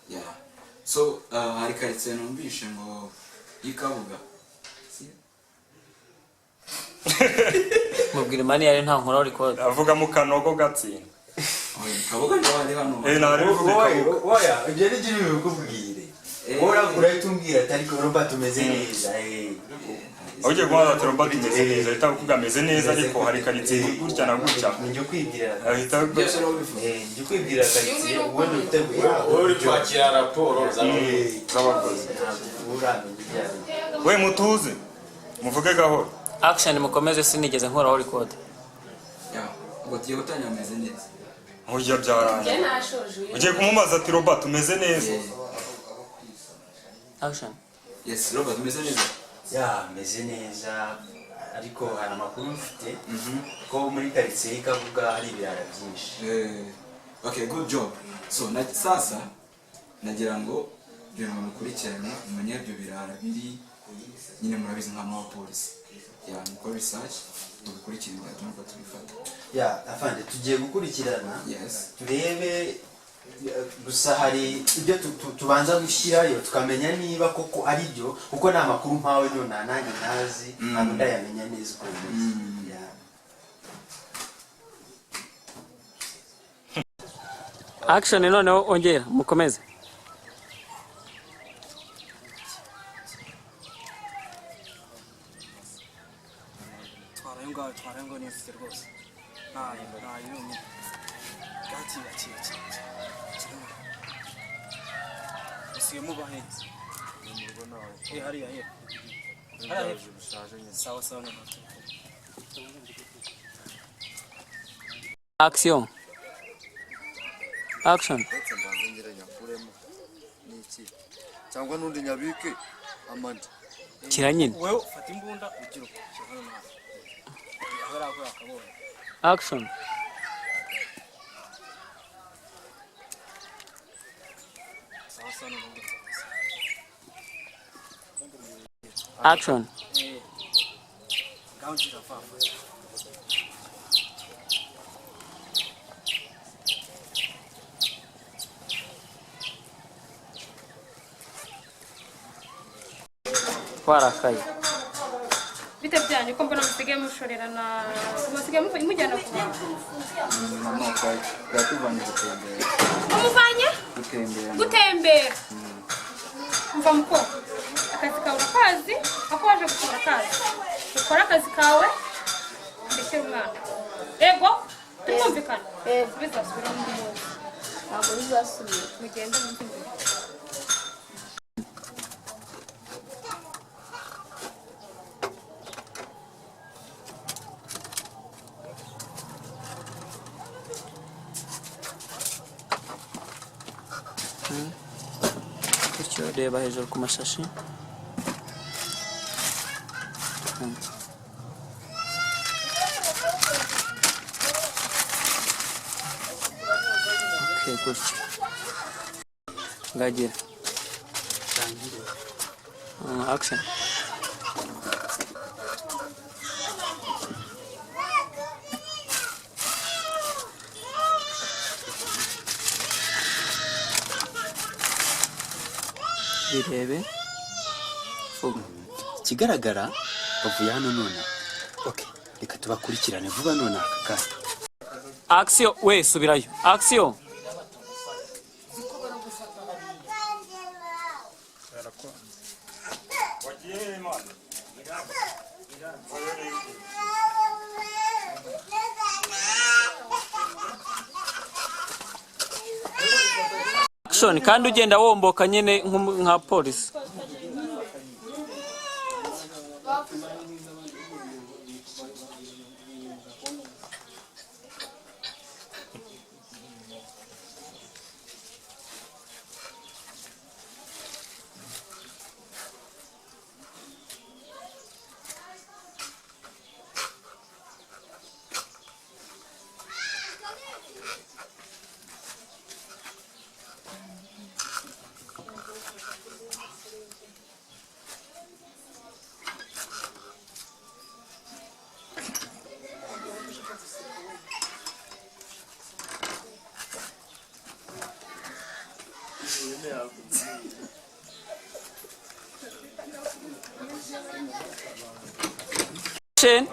Yeah. So, hari karitsiye numvishe ngo y'Ikabuga. Mubwira mani yari nta nkora record. Avuga mu kanogo gatsinda. Oya, Kabuga niho hari hano. Nari bivuze Kabuga. Oya, ibyo ni byo bikubwire. Wowe urahita umbwira ati ariko Robert tumeze neza. Ugiye guhaza ati Robert tumeze neza, ahita akubwira ameze neza, ariko hari karitsiye gutya na gutya. Njye kwibwira. Ahita Njye kwibwira karitsiye ubundi uteguye. Wowe uri kwakira raporo z'abakozi. Uramenya ibyo ari byo. We mutuze. Muvuge gahoro. Action mukomeze, sinigeze nkoraho record. Yeah, ubwo tugiye gutangira mumeze neza. Oya, byarangiye. Njye nashoje uyu. Ugiye kumubaza ati Robert umeze neza. Action. Yes, Robert umeze neza. Ya, meze neza, ariko hari amakuru mfite ko muri karitsiye y'Ikabuga hari ibirara byinshi. Okay, good job. So, sasa nagira ngo ibyo bintu mubikurikirane, mumenye ibyo birara biri, nyine murabizi nk'abapolisi. Yeah, mukore research, tubikurikirane byatuma uko tubifata. Ya, afande, tugiye gukurikirana. Yes. Turebe, gusa hari ibyo tubanza gushyirayo tukamenya niba koko ari byo, kuko ni amakuru mpawe none nanjye ntazi, ntabwo ndayamenya neza uko bimeze. Ya. Action noneho ongera mukomeze. Twara ayo ngayo, twara ayo ngayo niyo mfite rwose. Ntayo, ntayo yonyine. Gakira, akira, akira, akira. Usigaye mubahenze. Hariya hepfo. Hariya hepfo. Sawa sawa noneho. Action. Action. Ndetse mbanze ngire nyakuremo n'iki cyangwa n'undi nyabike amandi. Kira nyine. Wewe ufata imbunda ugira uko. Shyira hano nawe. Aho ari aho yakabonye. Action. Sawa sawa noneho. Action. Ngaho ngira vuba vuba. Warakaye. Bite byanyu ko mbona musigaye mushorerana, musigaye mujyana ku bantu? Mama, twatuvanye gutembera. Umuvanye Gutembera. gutembera? Mva muko Akazi kawe urakazi, ako waje gukora urakazi. Ukore akazi kawe, ndekere umwana. Ego, turumvikana. Bizasubira undi munsi. Ntabwo bizasubira. Mugende mwumve imbere. Gutyo reba hejuru ku mashashi. Okay, gutyo ngagira action. Birebe vuba. Ikigaragara bavuye hano nonaha. Okay, reka tubakurikirane vuba nonaha aka kanya. Action, we subirayo. Action. Wagiye he Imana? Wabereye iki? Action, kandi ugenda womboka nyine nka polisi. Action.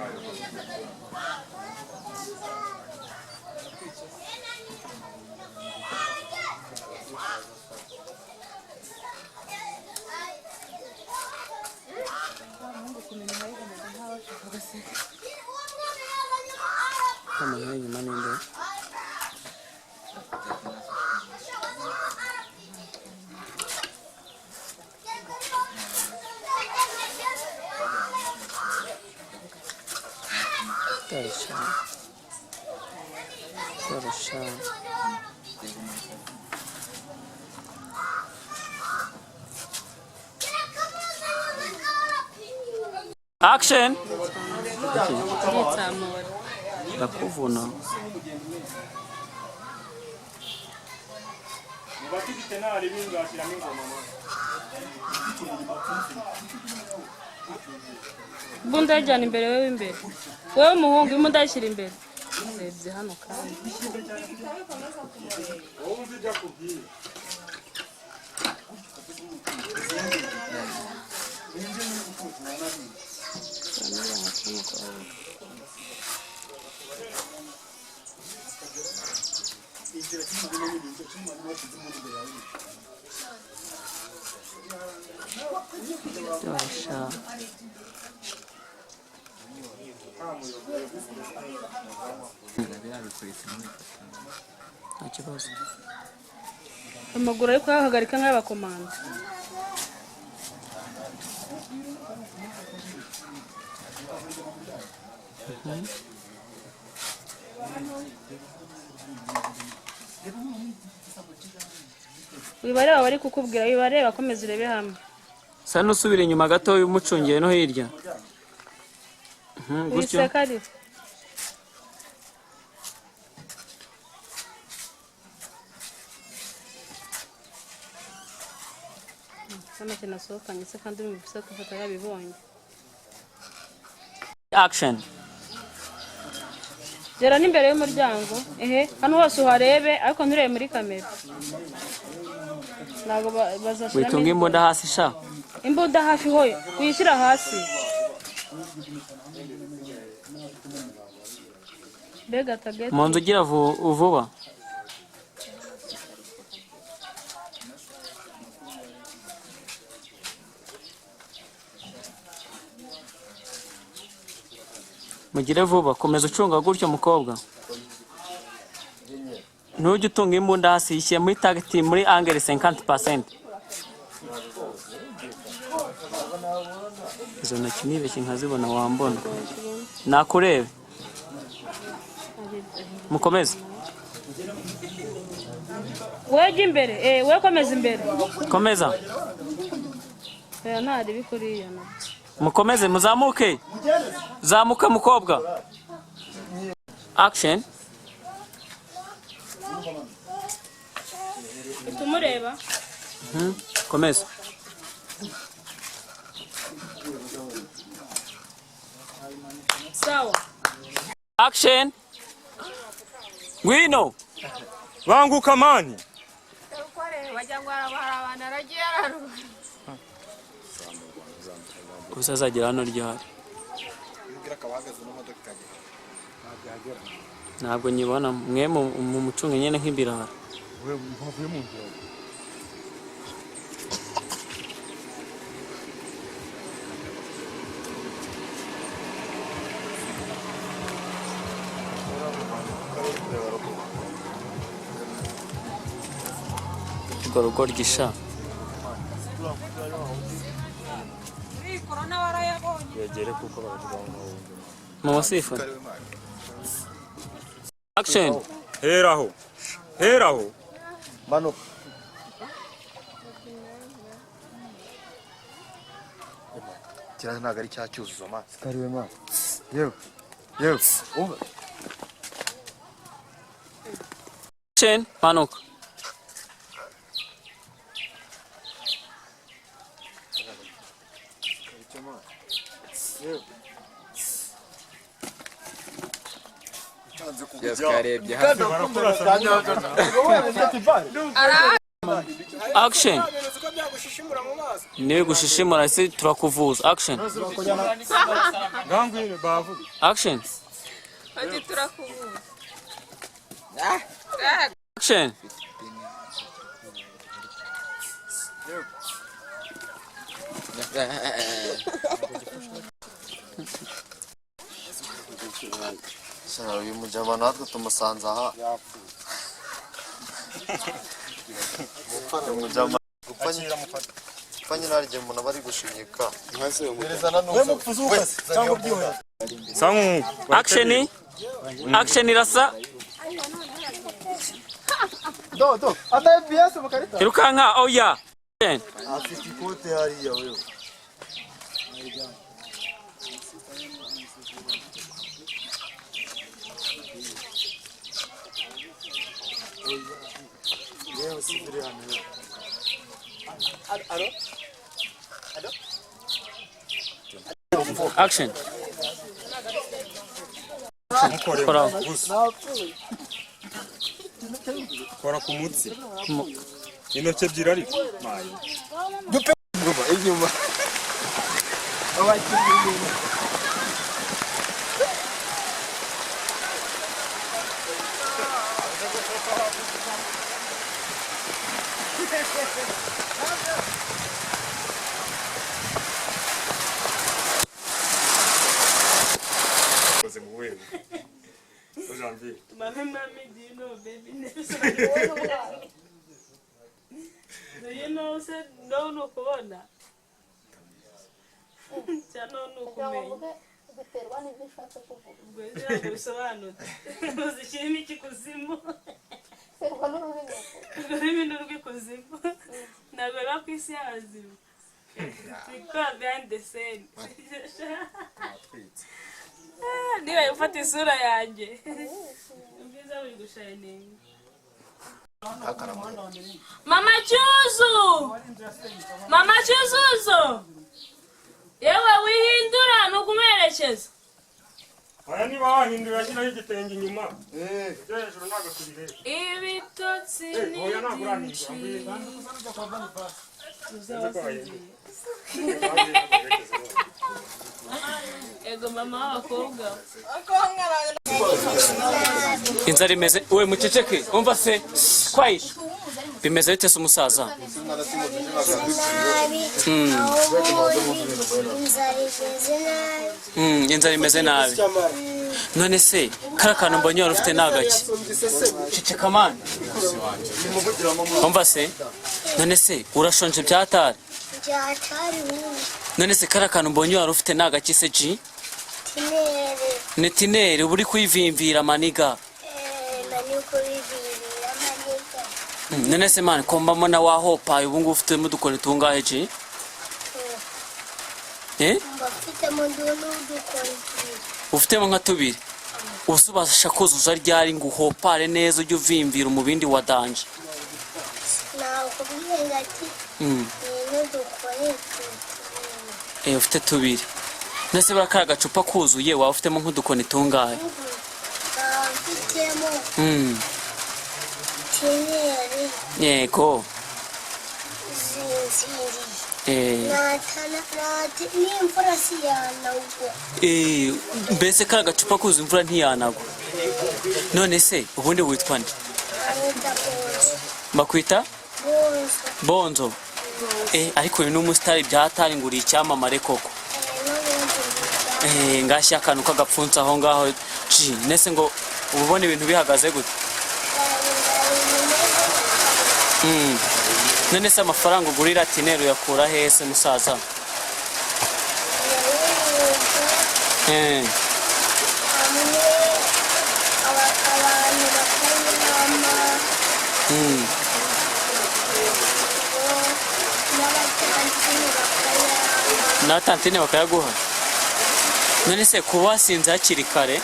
Umuntu w'inyuma ni nde? Tarasha. Tarasha. Action. Nditsamura. Ndakuvuna. Muba tufite naribi nzashyiramo ingoma mama. Imbunda yijyana imbere, wowe imbere. Wowe muhungu, imbunda yishyira imbere. Urebye hano kandi. Wowe umva ibyo akubwiye. Tarasha. Nta kibazo. Amaguru ari kuyahagarika nk'ay'abakomando. Wibareba, bari kukubwira, wibareba, komeza urebe hamwe. Sa n'usubira inyuma gato umucungiye no hirya. Gutyo. Wiseka ariko. Hano kintu asohokanye se kandi urumva se gufata yabibonye. Action. Gera n'imbere y'umuryango, ehe, hano hose uharebe ariko nturebe muri kamera. Ntabwo bazashyiramo Witunga imbunda hasi sha. Imbunda hafi hoyo, uyishyira hasi. Mbega tageti. Mu nzu ugira vuba. Mugire vuba, komeza ucunga gutyo mukobwa. Ntujye utunga imbunda hasi, yishyire muri target muri angle 50%. Izo ntoki nibeshye nkazibona wambona. Nakurebe. Mukomeze. Wejya imbere, we komeza imbere. Komeza. Oya, ntari kuriya na. Mukomeze muzamuke. Zamuka mukobwa. Action. Tumureba. Komeza. Sawa. Action. Ngwino. Banguka mani. Gusa azagera hano ryari? Ntabwo nyibona mwe mu mucunge nyine nk'ibirara. Urwo rugo ryisha. Yegere kuko baravuga ngo Mama sifa. Action. Heraho. Heraho. Manuka. Kiriya ntabwo ari cya cyuzuzo ma. Sikariwe ma. Yewe. Yewe. Umva. Action. Manuka. Yarebye hano. Action. Niwe gushishimura se turakuvuza. Action. Ngangwire bavuga. Action. Ati turakuvuza. Action. Uyu mujama natwe tumusanze aha. Umujama gupfa nyine hari igihe umuntu aba ari gushinyika. Action. Action irasa. Do, ata FPS mu karita. Irukanka oya. Action. Afite ikote hariya wewe. Yewe si biri hano yewe. Alo? Alo? Action. Kora. Kora ku mutsi. Intoki ebyiri ariko. Mayi. Inyuma. Koze mu wewe. Janvier. Mami, mami, do you know baby? Do you know se no ni ukubona cyangwa ni ukumenya. Biterwa n'ibyo ushatse kuvuga. Ubwo ntabwo bisobanutse. Uzishyiramo iki kuzimu? Biterwa n'ururimi. Ururimi ni urw'ikuzimu. Ntabwo ruba ku isi y'abazima. Bikora behind the scene. Niba ufata isura yanjye. Ubwiza buri gushayininga. Mama Cyuzu! Mama Cyuzuzo! Yewe wihindura ni ukumuherekeza. Aya niba wahindura ashyiraho igitenge inyuma. Ibyo hejuru ntabwo tubireba. Ibitotsi ni Oya ntabwo byinshi. urahindura. Ego mama w'abakobwa. Inzara imeze we muceceke umva se quiet. Bimeze bite se umusaza? Inzara imeze nabi. Inzara imeze nabi. None se kariya kantu mbonye wari ufite ni agaki? Ceceka man. Umva se, none se urashonje byatari? Byatari ubu. None se kariya kantu mbonye wari ufite ni agaki se ji? Tinere. Ni tineri uba uri kwivimvira maniga. Nani kubibirira maniga. None se man, ko mbamo wahopaye, ubu ngubu ufitemo udukoni tungahe ji? Eh? Mba mfitemo n'udukoni tubiri. Ufitemo nka tubiri. Ubu ubasha kuzuza ryari ngo uhopare neza, ujye uvimvira umubindi wa danger? Nakubwiye ati ni n'udukoni tubiri. Eh, ufite tubiri. None se buriya kariya gacupa kuzuye waba ufitemo nk'udukoni tungahe? Mba mfitemo tineri Yego. zinziriye. Eh. Natana nati n'imvura siyanagwa. Eh, mbese kariya gacupa kuzuye imvura ntiyanagwa. None se ubundi witwa nde? Anita Bonzo. Bakwita Bonzo. Bonzo. Eh, ariko uyu ni umusitari byatari, ngo uri icyamamare koko. N'ubundi. Eh, ngashya akantu k'agapfunsi aho ngaho ji. Nese ngo uba ubona ibintu bihagaze gute? None se amafaranga ugurira tineri uyakura hehe se musaza? Eh, Hamwe abantu bakayama n'abatantine bakayama. Na tantine bakayaguha. None se kuba wasinze hakiri kare?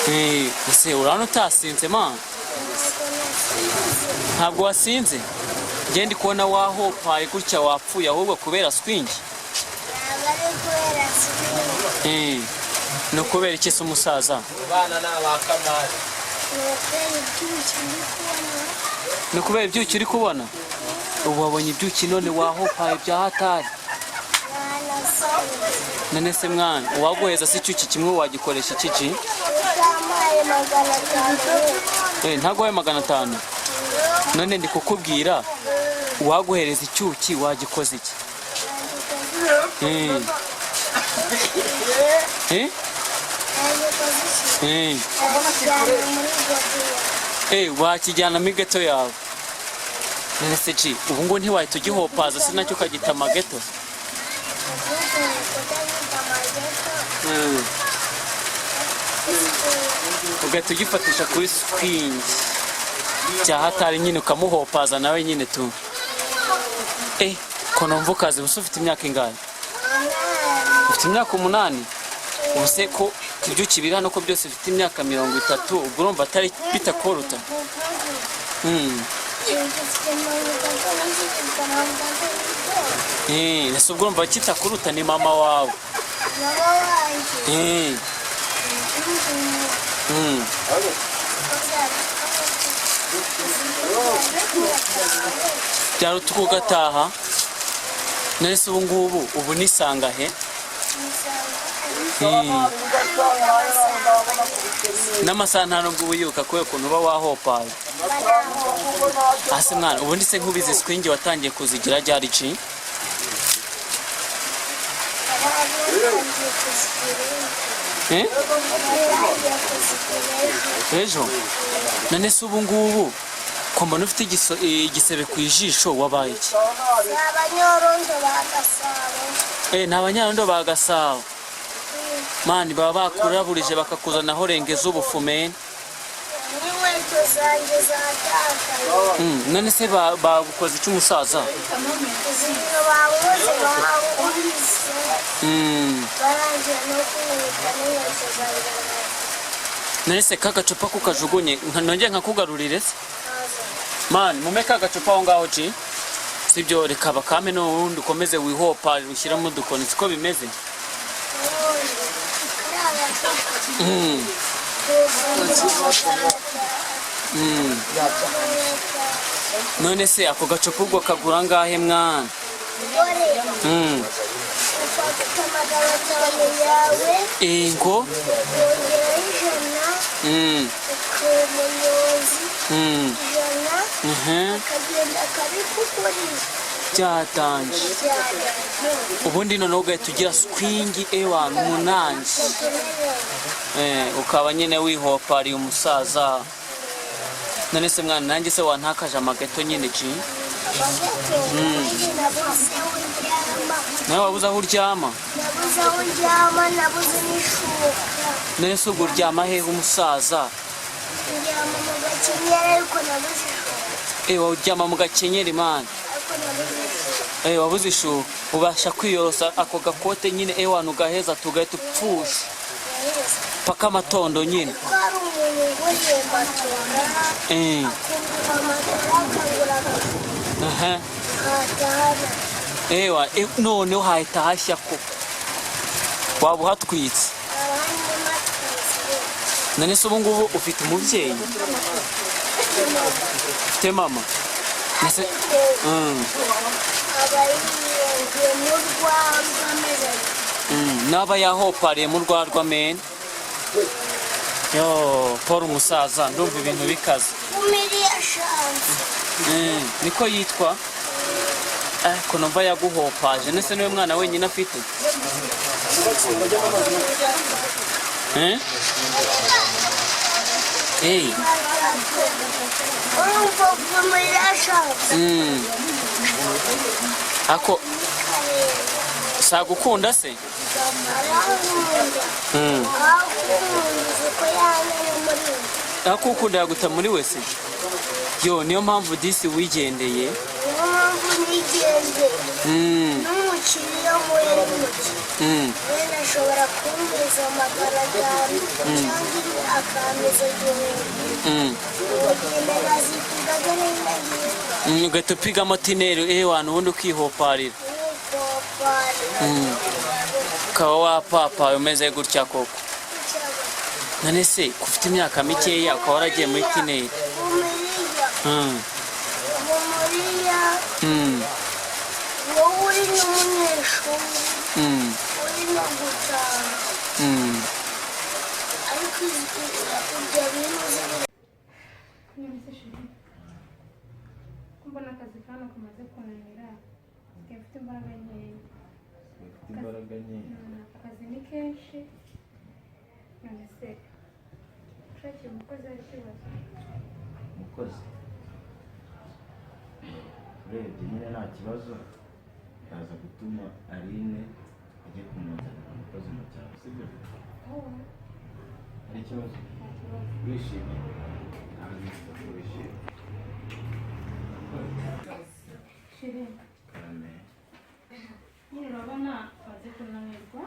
Eh, ese urabona utasinze man? Ntabwo wasinze? Njye ndi kubona wahopaye gutya wapfuye ahubwo kubera swingi. Ntabwo ari kubera swingi. Eh, ni ukubera iki se umusaza? Abana ni abakamari. Ni ukubera ibyuki ndi kubona. Ni ukubera ibyuki uri kubona? Ubu wabonye ibyuki none wahopaye bya hatari. Mwanasinze. None se mwana, uwaguheza se icyuki kimwe wagikoresha iki ji? Utampaye 500. Eh, ntaguhaye 500. None ndi kukubwira, uwaguhereza icyuki wagikoze iki? Eh. Eh? Eh. Akijyana muri godiyo. Eh, wakijyana muri geto yawe. None se ji, ubu ngo ntiwahita ugihopaza se nacyo ukagita amageto? Ugahita ugifatisha kuri swingi bya hatari nyine, ukamuhopaza nawe nyine tu. Eh, ko numva ukaze, ubu se ufite imyaka ingahe? Ufite imyaka 8. Ubu se ko ibyuki biri hano ko byose bifite imyaka 30, ubwo urumva atari bitakoruta? Eh, ese ubwo urumva kitakuruta ni mama wawe? Mama wanjye. Eh. Byaruta uko ugataha. None se ubu ngubu ubu nisanga he? N'amasaha nta nubwo uba uyibuka kubera ukuntu uba wahopaye. Hasi mwana, ubundi se nkubizi swingi watangiye kuzigira ryari ji? Eh? Ejo. None se ubu ngubu ko mbona ufite igisebe ku ijisho, wabaye iki? Ni abanyorondo ba Gasabo. Eh, ni abanyarondo ba Gasabo. Man, baba bakuraburije bakakuzanaho rengeza ubufumeni. N'inkweto zanjye zatakaye. None se bagukoze iki umusaza? Zimwe bankoze bankubise. Barangiye no kunkubita n'inkweto zanjye barazitwara. None se kagacupa kukajugunye nongeye nkakugarurire se? Man, mume kagacupa aho ngaho ji. Sibyo, reka bakame n'ubundi ukomeze wihopa ushyiramo udukoni, siko bimeze? None se ako gacupa ubwo kagura angahe mwana? Ufata 500 yawe. Ingo. Ukongeraho 100. Umunyonzi 100. Akagenda akabikugurira. Byatanje. Ubundi noneho ugahita ugira swingi ewana umunange. Ukaba nyine wihopariye umusaza. None se mwana, nanjye se wantakaje amageto nyine ji? Amageto. Nabuze aho ndyama. Nawe wabuze aho uryama? Nabuze aho ndyama, nabuze n'ishuka. None se ubwo uryama hehe umusaza? Ndyama mu gakenyeri, ariko nabuze ishuka. Wowe uryama mu gakenyeri mani? Ariko nabuze ishuka. Wabuze ishuka, ubasha kwiyorosa ako gakote nyine ewana ugaheza tugahita upfusha paka amatondo nyine. Ko hari umuntu nguriye matora, akungura matora, akangura agashuka. Nkatahana. Ewa, noneho hahita hashya koko, waba uhatwitse. Abandi matwitse. None se ubu ngubu ufite umubyeyi? Ufite mama? Nese Aba yiyengiye mu rwagwa ameze. N'aba yahopariye mu rwarwa mene. Yo Paul umusaza, ndumva ibintu bikaze. Umiriya shanse. Niko yitwa. Ko numva yaguhopaje, nese niwe mwana wenyine afite? Eh? Hey. Urumva umiriya shanse. Ako sagukunda se? Arankunda. Akunze ko yanteye muri we. Akukunda yaguta muri wese. Yo niyo mpamvu disi wigendeye. Niyo mpamvu nigendeye. N'umukiriya muri umukiriya. Wenda ashobora kumbiza 500 cyangwa akambiza 1000. Ugenda nkazituga dore nagiye. Ugahita upigamo tineri ewana ubundi ukihoparira. Ukaba wapapaye umeze gutya koko. None se ko ufite imyaka mikeya ukaba waragiye muri tineri? Umiriya. Umuriya. Wowe uri n'umunyeshuri. Uri no gutaha. Ariko ibyo bintu uzi. None se chéri, ko mbona akazi kano kamaze kunanira, nsigaye mfite imbaraga nkeya. Ufite imbaraga nkeya? Akazi ni kenshi. None se ushakiye umukozi hari ikibazo? Umukozi urebye nyine nta kibazo, ndaza gutuma Aline ajye kumuzanira umukozi mu cyaro, sibyo? Hari ikibazo? Nta kibazo. Wishimye? Ntabwo nzi ko wishimye. Chéri, Karame. nyine urabona maze kunanirwa,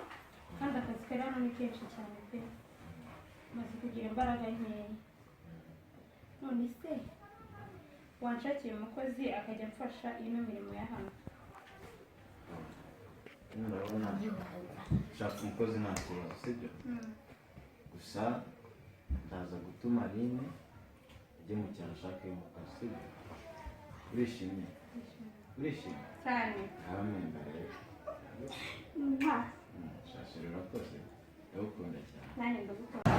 kandi akazi kari hano ni kenshi cyane pe, maze kugira imbaraga nkeya. None se wanshakiye umukozi akajya amfasha ino mirimo ya hano? Nyine urabona shaka umukozi nta kibazo, sibyo? Gusa ndaza gutuma Aline ajye mu cyaro ashake umukozi, sibyo? Urishimye? Urishimye? Cyane. Aramwemba rero. Mwa. Shashira, urakoze, ndagukunda cyane. Nanjye ndagukunda.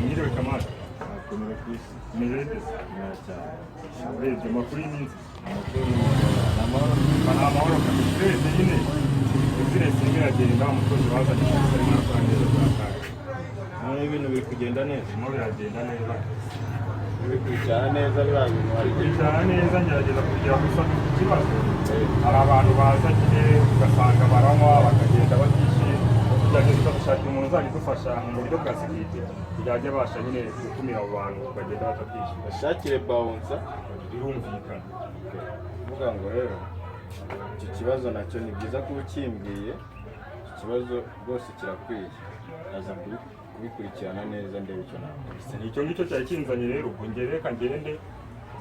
Mwiriwe Kamari. Akomera ku isi. Meze bite se? Neza cyane. Urebye amakuru y'iminsi. Amakuru ni amahoro. Ni amahoro kabisa. Urebye nyine business irimo iragenda, umukozi bazanye kabisa arimo arakora neza byakaye. None ibintu biri kugenda neza? Birimo biragenda neza. Bikurikirana neza biriya bintu hari igihe. Bicara neza, ngerageza kugira, gusa dufite ikibazo. Hari abantu baza nyine ugasanga baranywa bakagenda batishyuye. Tugerageza gushakira umuntu uzajya udufasha mu buryo bwa sécurité kugira ajye abasha nyine gukumira abo bantu bagenda batatishyuye. Bashakire bouncer. Birumvikana. Kuvuga ngo rero icyo kibazo nacyo ni byiza kuba ukimbwiye, icyo kibazo rwose kirakwiye, ndaza kubikurikirana neza ndebe icyo nakora. Icyo ngicyo cyari kinzanye rero, ubwo njye reka ngende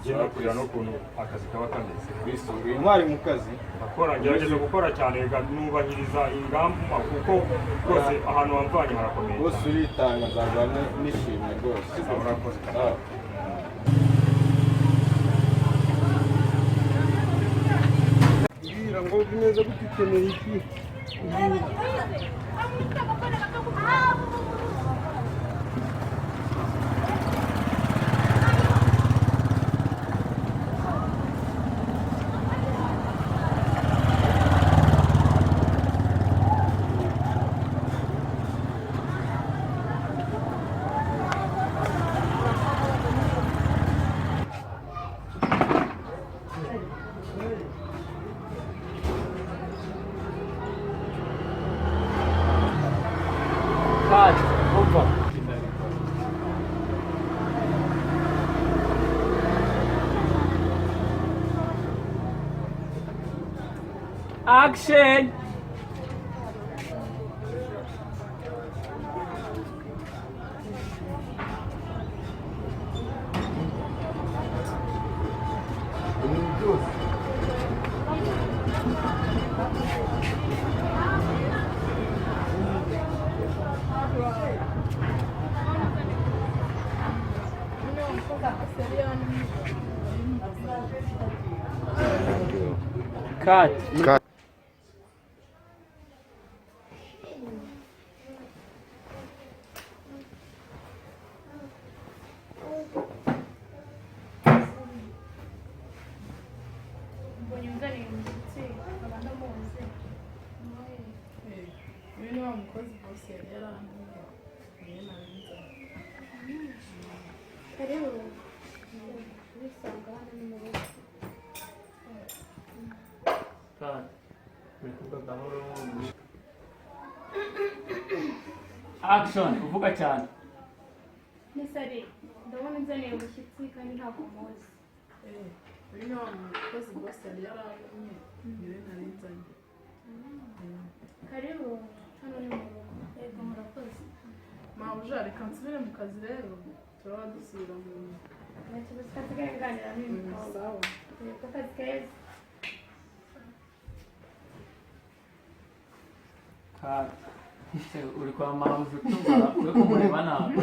ngenda kureba n'ukuntu akazi kaba kameze. Uri intwari mu kazi. Ndakora, ngerageza gukora cyane, nubahiriza ingamba kuko rwose ahantu wamvanye harakomeye. Rwose uritanga, nzaguha n'ishimwe rwose. Urakoze. Sawa. Mbwira ngo bimeze gute, ukeneye iki? Cut. Umva. Action! Cut. Cut. Mbonye unzaniye umushyitsi nkaba ndamuzi. Uyu ni wa mukozi bose yari yarambwiye, niwe nabinzanye. Karibu. Wisanga hano ni mu rugo. Cut. Uri kuvuga gahoro. Action! Uvuga cyane. Nisari, ndabona unzaniye umushyitsi kandi ntabwo muzi. Uyu ni wa mukozi bose yari yarambwiye, niwe narinzanye. Karibu, hano ni mu rugo. Yego, murakoze. Mabuja, reka nsubire mu kazi rero, turaba dusubira mu nzu. Nta kibazo, twasigaye nganira n'uyu mukobwa. Sawa. Yego, akazi keza. Cut. Se, uri kwa mabuja utubara, uri kumureba nabi.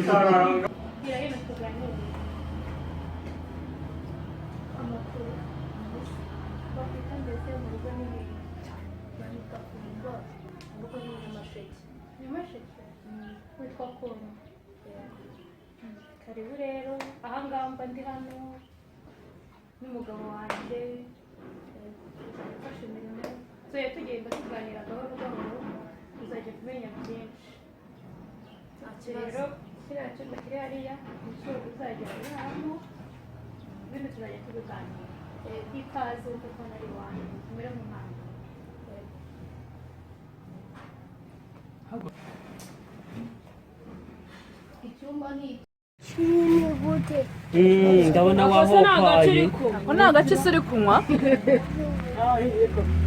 Gira hino tuganire. Amakuru. Bakwita mbese mu rugo ni hehe? Banyita Kundwa, mu rugo ni Nyamasheke. Nyamasheke? Witwa Kundwa. Karibu rero, ahangaha mba ndi hano n'umugabo wanjye, gufasha imirimo. Tuzajya tugenda tuganira gahoro gahoro, uzajya kumenya byinshi. Nta kibazo. Rero kiriya cyumba kiri hariya nicyo uzajya uraramo, ibindi tuzajya tubiganira. Ikaze kuko nari iwanyu, tumere mu mwana. Icyumba ni Kinini gute? Ndabona wahopaye. Ako ni agace se uri kunywa?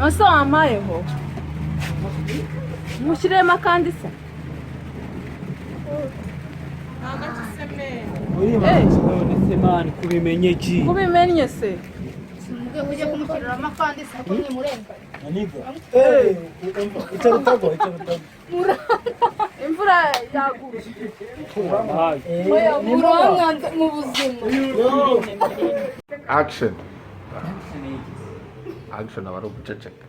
Ese wampayeho? Mushyiremo akandi se? None se mani kubimenye ki? Kubimenye se? Mujye kumushyiriramo akandi se ko mwimurenganya. Icara utagwa, icara utagwa. Imvura yaguye. Oya, muramwanze mu buzima. Action. Action aba ari uguceceka.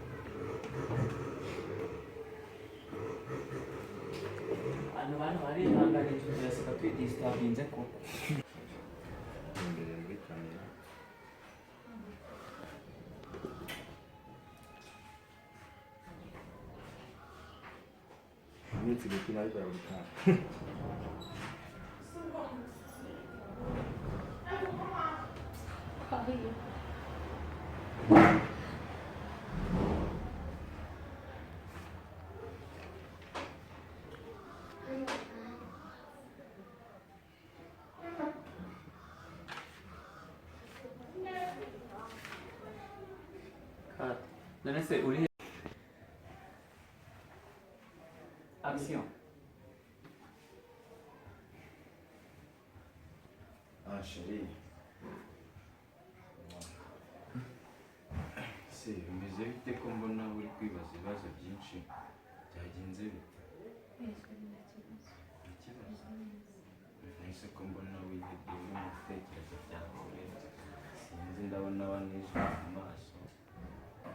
Abantu bantu barihanganiye turaseka twidisitabinze ko. Imbere muri kamera. Iminsi mike nabikora buri kanya. Twahiye. Cut. None se uri he? Action. Ah, chérie. Se bimeze bite ko mbona uri kwibaza ibibazo byinshi byagenze bite? Ikibazo? Nahise ko mbona wihebye uri mu bitekerezo byawe, sinzi ndabona wanijwe mu maso,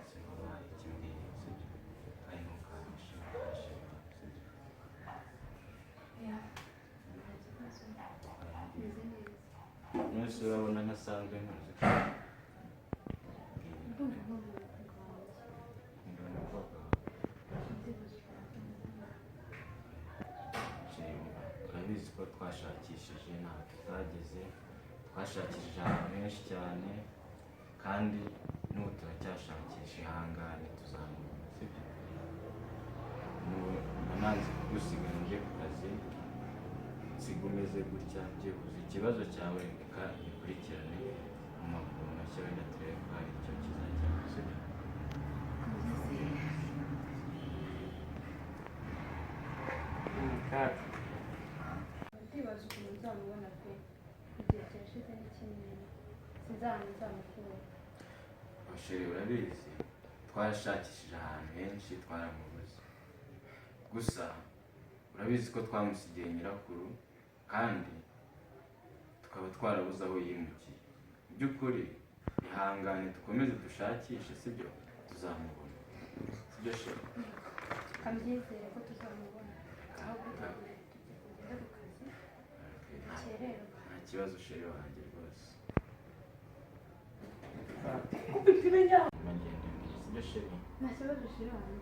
se wabaye iki mbwira, sibyo? Kandi ntukanshe, sibyo? urabona ntasanzwe nkuzi. Ndumva nkumbuye umukobwa wanjye. Nkunda umukobwa wawe. Byibuze. Chérie, urabizi ko twashakishije ntaho tutageze, twashakishije ahantu henshi cyane kandi n'ubu turacyashakisha. Ihangane tuzamubona, sibyo? N'ubu mba nanze kugusiga njye ku kazi nsiga umeze gutya. Byibuze ikibazo cyawe reka gikurikirane mu maguru mashya, wenda turebe ko hari icyo kizajya, sibyo? Ndibaza ukuntu nzamubona pe. Igihe kirashize ni kinini, sinzi ahantu nzamukura. Chérie, urabizi twarashakishije ahantu henshi twaramubuze. Gusa urabizi ko twamusigiye nyirakuru kandi tukaba twarabuze aho yimukiye. Mu by'ukuri ihangane dukomeze dushakishe, sibyo? Tuzamubona, sibyo chérie? Kabyizere ko tuzamubona. Ahubwo tugende ku kazi dukererwa. Nta kibazo chérie wanjye rwose. Magende, sibyo chérie? Nta kibazo chérie wanjye.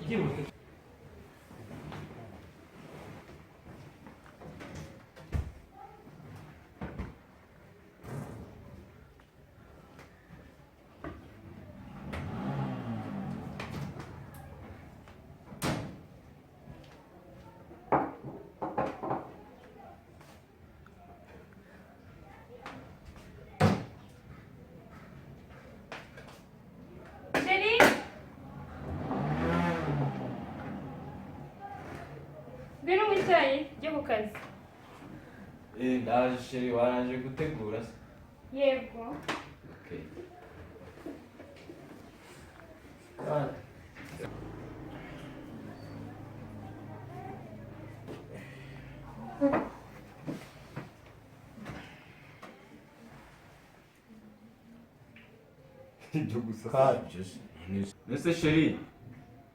Byibuze. Chérie, ngwino unywe icyayi ujye ku kazi. Eh, ndaje chérie, warangije gutegura se? Yego. Okay. Ibyo gusa Mbese chérie,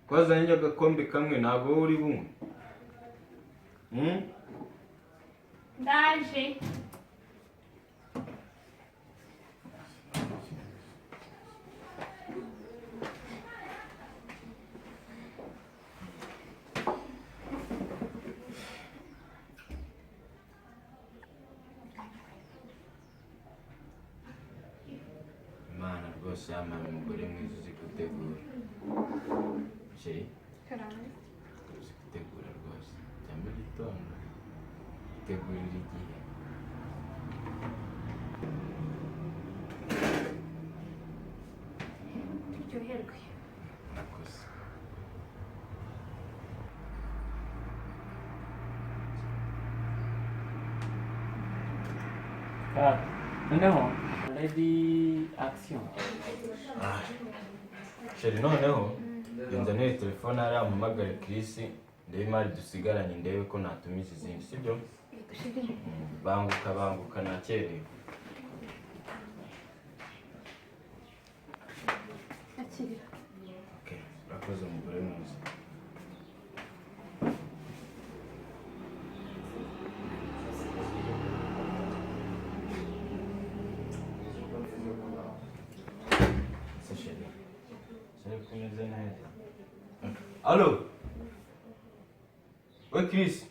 ko wazanye agakombe kamwe ntabwo wowe uri bunywe? Hmm? Ndaje. Imana rwose yampaye umugore mwiza uzi gutegura. Chérie, Karame. uzi gutegura rwose. Jya mu gitondo utegurira igihe. Turyoherwe. Murakoze. Noneho ready, action. Chérie, noneho nzanire telefone hariya mpamagare Chris, ndebe imari dusigaranye, ndebe ko natumiza izindi, sibyo? Banguka banguka, nakerewe. Akira. Okay, urakoze umugore mwiza. Se chérie, chérie ko umeze neza. Allo? We Chris,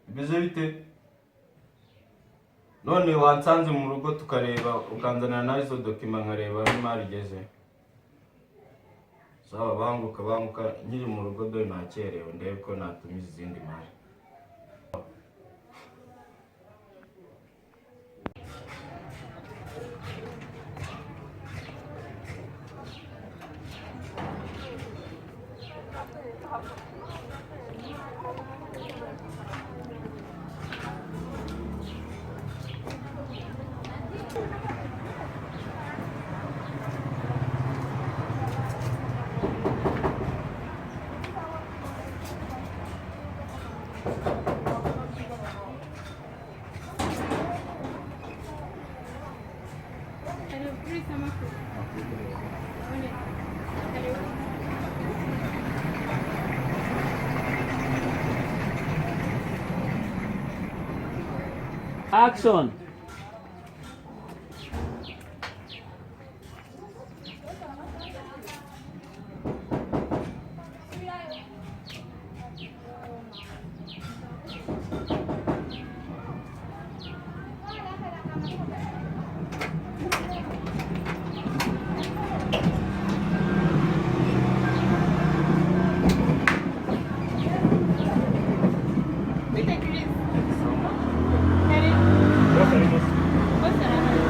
bimeze bite? None wansanze mu rugo tukareba, ukanzanira nawe izo document nkareba aho imari igeze. Sawa, banguka banguka, nkiri mu rugo dore nakerewe, ndebe ko natumiza izindi mari. Action! Bite Chris? Karibu. Bose arahari.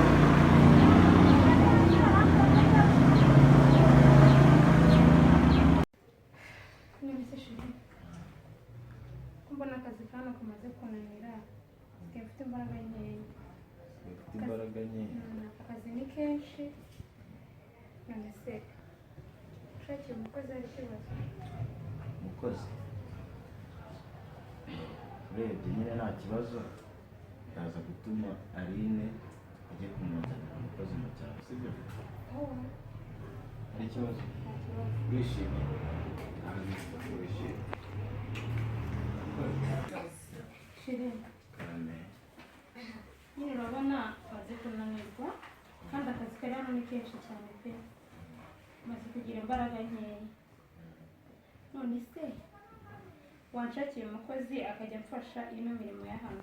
None se chérie, ko mbona akazi kano kamaze kunanira, nsigaye mfite imbaraga nkeya. Ufite imbaraga nkeya. Akazi ni kenshi, none se ushakiye umukozi hari ikibazo? Umukozi urebye nyine nta kibazo, ndaza gutuma Aline ajye kumuzanira umukozi mu cyaro, sibyo? Oh, Hari ikibazo? nta kibazo. Wishimye? Ntabwo ko wishimye. Chérie, Karame. nyine urabona maze kunanirwa kandi akazi kari hano ni kenshi cyane pe, maze kugira imbaraga nkeya. None se wanshakiye umukozi akajya amfasha ino mirimo ya hano?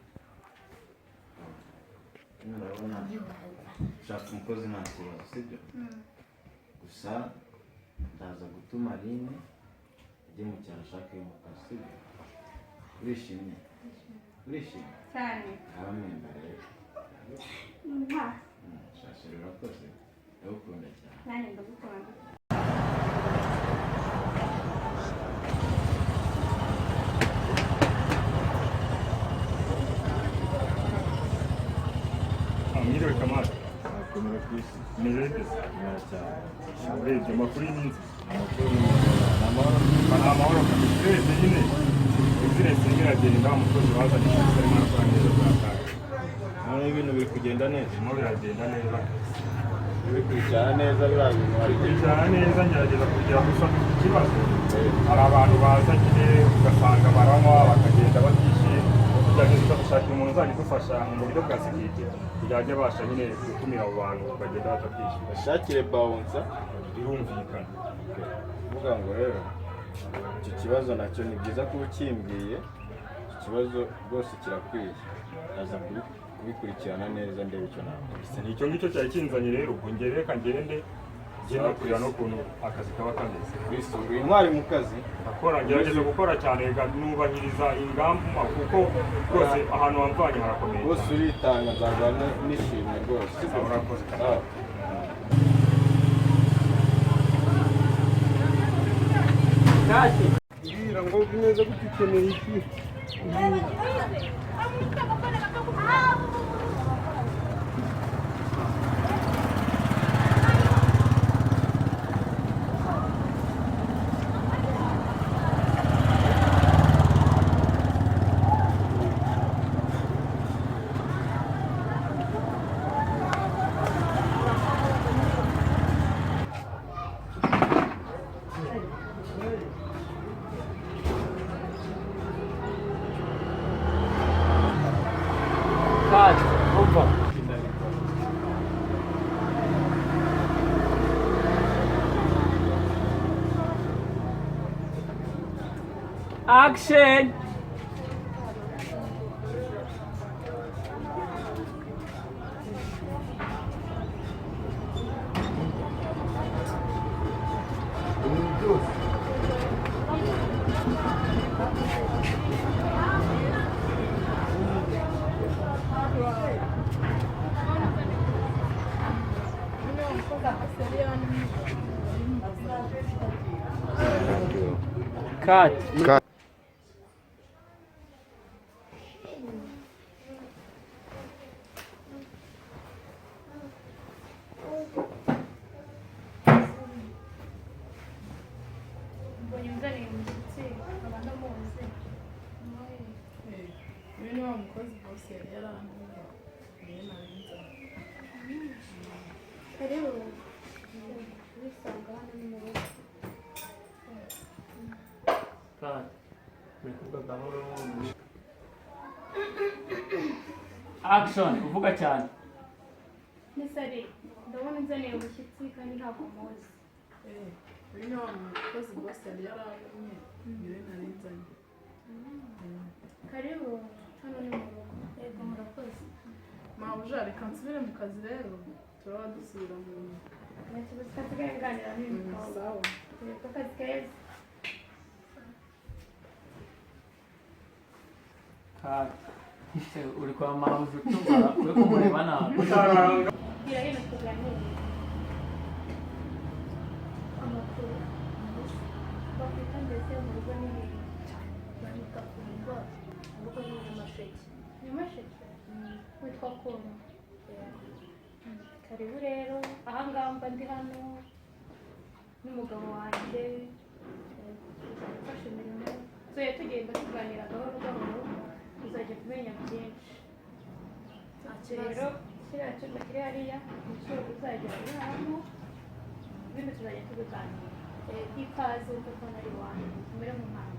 Nyine urabona ushaka umukozi nta kibazo, sibyo? Gusa ndaza gutuma Aline ajye mu cyaro ashake umukozi, sibyo? Urishimye? Urishimye? Cyane. Aramwemba rero. Mwah. Shashira urakoze, ndagukunda cyane. Nanjye ndagukunda. Mwiriwe Kamari. Nakomera ku isi. Meze bite? Mera cyane. Urebye amakuru y'iminsi. Amakuru ni amahoro. Ni amahoro kabisa. Urebye nyine bizinesi irimo iragenda, umukozi wazanye ishyaka arimo arakora neza bwa. Noneho ibintu biri kugenda neza. Birimo biragenda neza. Bikurikirana neza biriya bintu hari igihe. Bikurikirana neza, ngerageza kugira gusa dufite ikibazo. Hari abantu baza nyine ugasanga baranywa bakagenda batishyuye, tugerageza gushakira umuntu uzajya udufasha mu buryo bwa sekirite kugira ajye abasha nyine gukumira abo bantu bagenda batabwishyura. Bashakire bawunsa. Birumvikana. Kuvuga ngo rero icyo kibazo nacyo ni byiza kuba ukimbwiye, icyo kibazo rwose kirakwiye. Ndaza kubikurikirana neza ndebe icyo nakora. Ni icyo ngicyo cyari kinzanye rero, ubwo njye reka ngende njye no kureba n'ukuntu akazi kaba kameze. Uri intwari mu kazi. Ndakora, ngerageza gukora cyane, nubahiriza ingamba kuko rwose ahantu wamvanye harakomeye. Rwose uritanga, nzaguha n'ishimwe rwose. Sawa, urakoze. Sawa. Mbwira ngo bimeze gute, ukeneye iki? Cut. Umva. Action! Cut. Cut. Mbonye unzaniye umushyitsi nkaba ndamuzi. Uyu ni wa mukozi bose yari yarantumye, niwe nari nzanye. Karibu. Wisanga hano ni mu rugo. Cut. Muri kuvuga gahoro. Action, uvuga cyane. Nisari, ndabona unzaniye umushyitsi kandi ntabwo muzi. Uyu ni wa mukozi boss yari yarantumye, niwe nari nzanye. Karibu, hano ni mu rugo. Yego, murakoze. Mabuja, reka nsubire mu kazi rero, turaba dusubira mu Nta kibazo, twasigaye nganira n'uyu mukobwa. Sawa. Yego, akazi keza. Cut. Se, uri kwa mabuja utumva uri kumureba nabi. Gira hino tuganire. Amakuru bakwita mbese mu rugo ni hehe? Banyita Kundwa, mu rugo ni Nyamasheke. Nyamasheke? Witwa Kundwa? Karibu rero, ahangaha mba ndi hano n'umugabo wanjye, gufasha imirimo. Tuzajya tugenda tuganira gahoro gahoro, tuzajya kumenya byinshi. Nta kibazo. Rero kiriya cyumba kiri hariya nicyo uzajya uraramo, ibindi tuzajya tubiganira. Ikaze kuko ari iwanyu, tumere mu mwana.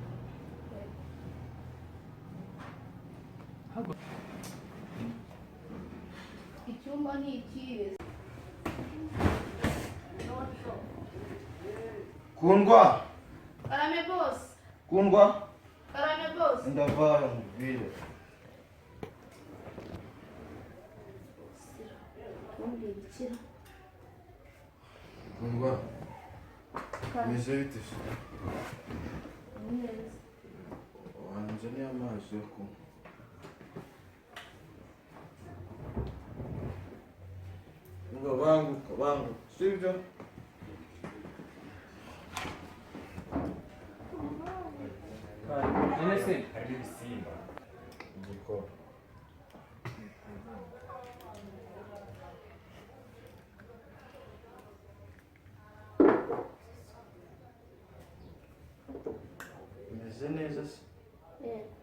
Icyumba ni ikihe? Kundwa, Karame boss. Kundwa, Karame boss. ndavara nkubwire. Ntumbwire ikira. Kundwa, meze bite se? Ni neza. Wanzaniye amazi yo kunywa. Kundwa, banguka, banguka, sibyo? None se Harimo ibisimba. Igikoma. Meze neza se? Yego.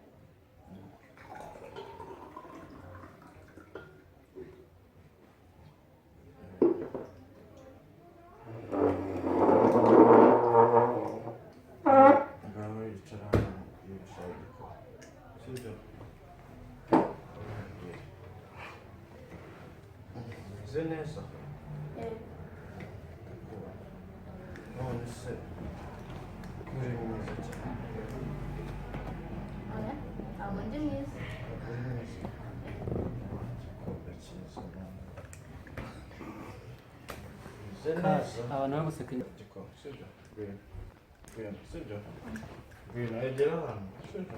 Ngaho yicara hano yibusaba igikoma. Sibyo? Meze neza? Yego. Ndakubona. None se ko uri mwiza cyane? Oya, ntabwo ndi mwiza. Ntabwo uri mwiza. Igikobwa cyiza mama. Meze neza. Abantu bari guseka. Igikoma, sibyo? Ngwino. Ngwino, sibyo? Ngwino, egera hano, sibyo?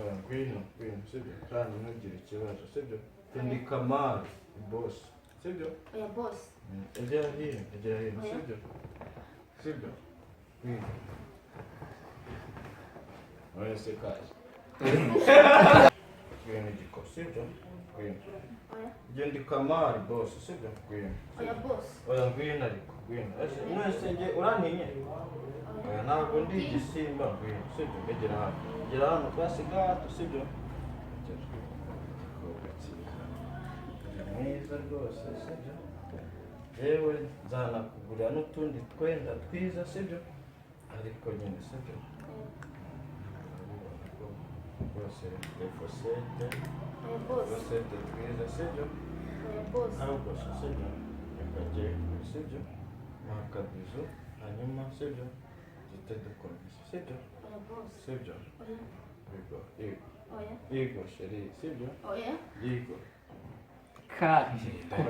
Oya, ngwino, ngwino, sibyo? Kandi ntugire ikibazo, sibyo? Ndi Kamari, boss, sibyo? Oya boss. Egera hino, egera hino, Oya. sibyo? Sibyo? Ngwino. Oya se kaje. Ngwino igiko, sibyo? Ngwino. Oya. Njye ndi Kamari, boss, sibyo? Ngwino. Oya boss. Oya ngwino ariko, ngwino. Ese mwese njye urantinye? Oya ntabwo ndi igisimba, ngwino, sibyo? Egera hano. Egera hano basi gato, sibyo? Egera. Igikobwa cyiza. Uri mwiza rwose, sibyo? Yewe nzanakugurira n'utundi twenda twiza, sibyo? Ariko nyine, sibyo? Urabibona ko rwose mfite fosete, Oya boss. fosete twiza, sibyo? Oya boss. Ahubwo se, sibyo? Reka njye kure, sibyo? Ni akabizu, hanyuma, sibyo? Duhite dukomeza, sibyo? Oya boss. Sibyo? Oya. Yego, yego. Oya. Yego, chérie, sibyo? Oya. Yego. Cut.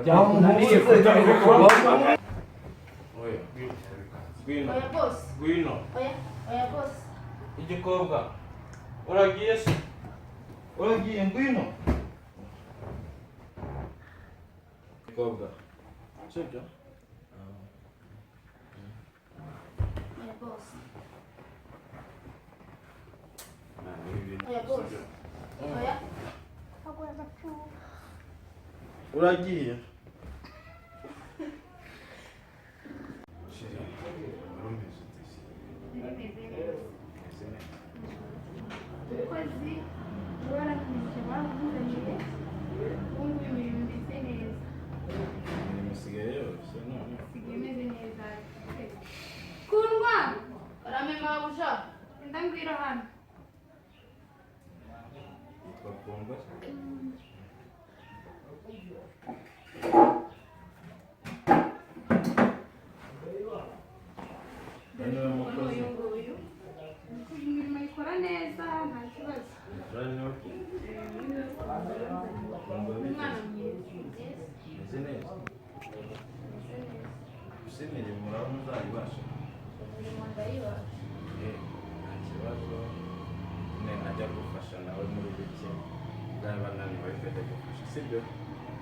Byakunaniye kutabikora. Oya, ngwino. Oya boss. Ngwino. Oya. Oya boss. Igikobwa. Uragiye se? Uragiye, ngwino. Igikobwa. Sibyo? Oya boss. Oya boss. Oya. Uragiye? Chérie, urumeze ute se? Bimeze neza. Umeze neza. Umukozi waratumije baramuzaniye, ubu ngubu imirimo imeze neza. Imirimo isigaye yoroshye none. Isigaye imeze neza. Kundwa! Karame mabuja. Enda ngwino hano. Yitwa Kundwa se? Uyu nguyu imirimo ayikora neza, nta kibazo. Umwana mwiza. Meze neza. Gusa imirimo urabona uzayibasha? Imirimo ndayibasha. Nta kibazo. Nyine najya gufasha nawe muri bike, naba naniwe akajya gufasha, sibyo?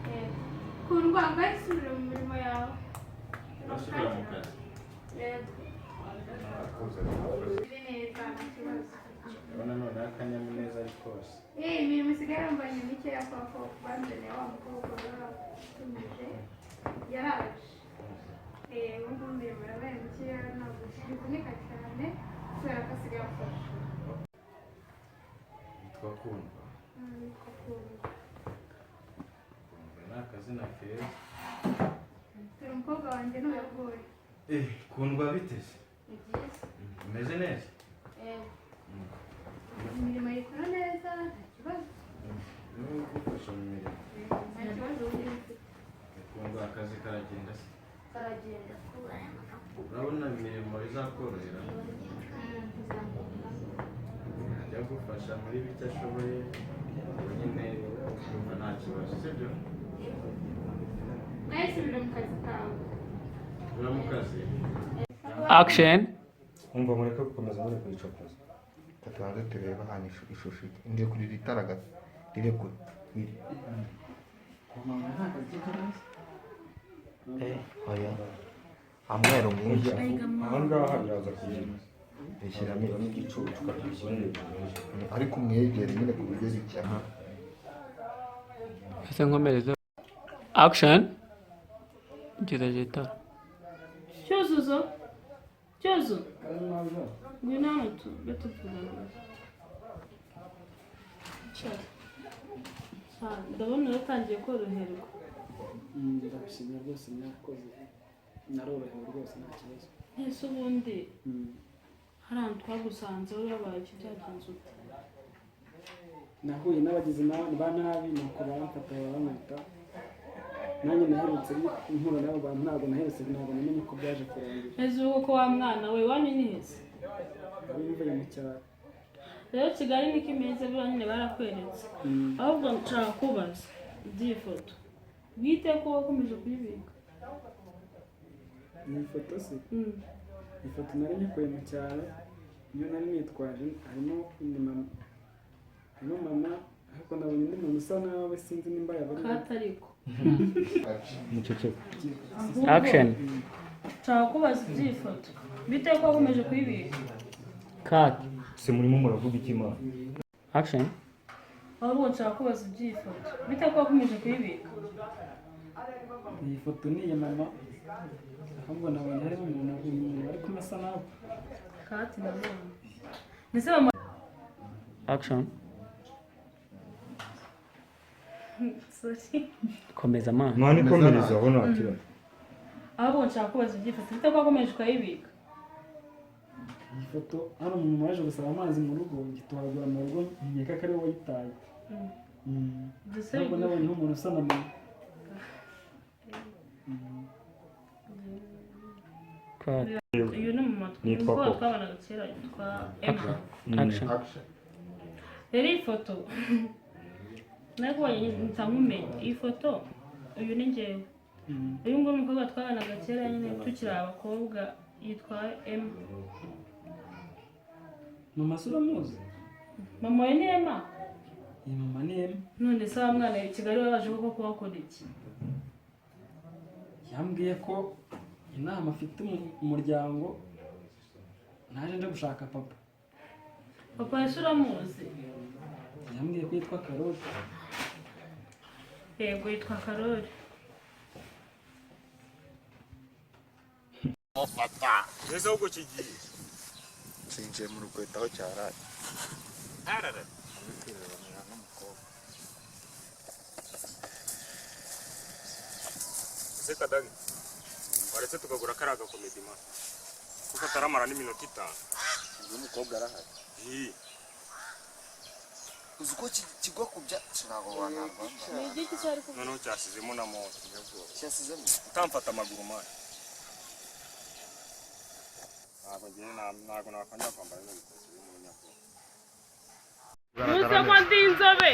Yego. Kundwa, ngaho isubire mu mirimo yawe. Urasubira mu kazi? Yego. Murakoze. Uri neza, nta kibazo. Ndabona noneho akanyamuneza ari kose. Imirimo isigaye yambanye mikeya kubera ko banzaniye wa mukobwa waratumije, yaraje. Ubu ngubu imirimo yabaye mikeya, ntabwo bivunika cyane kubera ko asigaye amfasha. Yitwa Kundwa? Yitwa Kundwa. Kundwa ni akazina keza. Dore umukobwa wanjye n'uyu nguyu. Kundwa, biteze? Ni byiza. Umeze neza? Yego. Imirimo ayikora neza, nta kibazo. Niwe ugufasha mu mirimo? Nta kibazo ubu mfite. Kundwa, akazi karagenda se? Karagenda. Urabona imirimo izakorohera? Ajya gufasha muri bike ashoboye, ubwo nyine urumva nta kibazo, sibyo? Nawe subira mu kazi kawe. Ura mu kazi? Action. Umva, mureke gukomeza muri kuyicokoza. Reka tubanze turebe ahantu ishusho iri. Ndi kurira itara gato rirekure iri. Oya, amweru mwinshi. Aha ngaha biraza kugira Rishyiramo igicucu ukabishyira hejuru. Ariko umwegere nyine ku buryo ricyaha. Ese nkomereze. Action. Gerageza itara. Cyuzuzo, Cyuzu, ngwino hano tube tuvugana. Icara. Ndabona uratangiye koroherwa. Ndagushimira rwose, mwakoze, narorohewe rwose, nta kibazo. Ese ubundi hari ahantu twagusanze wari wabaye iki? Byagenze ute? Nahuye n'abagizi ba nabi, nuko baramfata barankubita. Nanjye naherutse mpura n'abo bantu, ntabwo naherutse, ntabwo namenye uko byaje kurangira. Ese ubu ko wa mwana we, iwanyu ni heza? Nari mvuye mu cyaro. Rero Kigali niko imeze buriya nyine, barakweretse. Ahubwo nshaka kubaza iby'iyi foto bwite, ko wakomeje kuyibika. Ni ifoto se? Ifoto nari nyikuye mu cyaro, niyo nari nitwaje. Harimo ni mama, harimo mama, ariko nabonye undi muntu usa nawe, sinzi nimba yaba ari we. Kata ariko. Muceceke. Action. Nshaka kubaza iby'iyi foto bite, ko wakomeje kuyibika. Cut. Se murimo muravuga iki, mana? Action. Ahubwo nshaka kubaza iby'iyi foto bite, ko wakomeje kuyibika. Iyi foto ni iya mama, ahubwo nabonye harimo umuntu bari kumwe asa nawe. Kati nanone ndetse mama. Action. Sorry. Komeza mana. Mwana, ikomereza aho, nta kibazo. Ahubwo nshaka kubaza iby'iyi foto bite, ko wakomeje ukayibika. Iyi foto, hano umuntu waje gusaba amazi mu rugo, ngitohagura mu rugo, nkeka ko ari we wayitaye. Mbese Ntabwo nabonye nk'umuntu usa na mama. Cut. Uyu ni mama. Nitwa Umukobwa Koko. twabanaga kera yitwa Emma. Action. Rero iyi foto nakubonye mpita nkumenya. Iyi foto, uyu ni njyewe, uyu nguyu umukobwa twabanaga kera nyine tukiri abakobwa yitwa Emma. Mama se uramuzi? Mama we ni Emma. Iyi mama ni Emma. None se wa mwana, i Kigali wabaje koko kuhakora iki? Yambwiye ko inama afite mu muryango, naje nje gushaka papa. Papa ese uramuzi? Yambwiye ko yitwa Karoli. Yego, yitwa Karoli. Mbese ahubwo kigiye Cinjiye mu rukweto aho cyaraye. Arara. Ari kwirebanira n'umukobwa. Ese Kadagi, waretse tukagura kariya gakomedi ma, kuko kataramara n'iminota 5. Uyu mukobwa arahari. Hi. Uzi ko kigwa ku byatsi, ntabwo wanarwamba. Ni igiki cyari kuvuga? Noneho cyasizemo na moto, nyabwoba. Cyasizemo? Utamfata amaguru mani, ntabwo ngiye, ntabwo nakongera kwambara bino bikweto birimo nyabwoba. Muze ko ndi inzobe.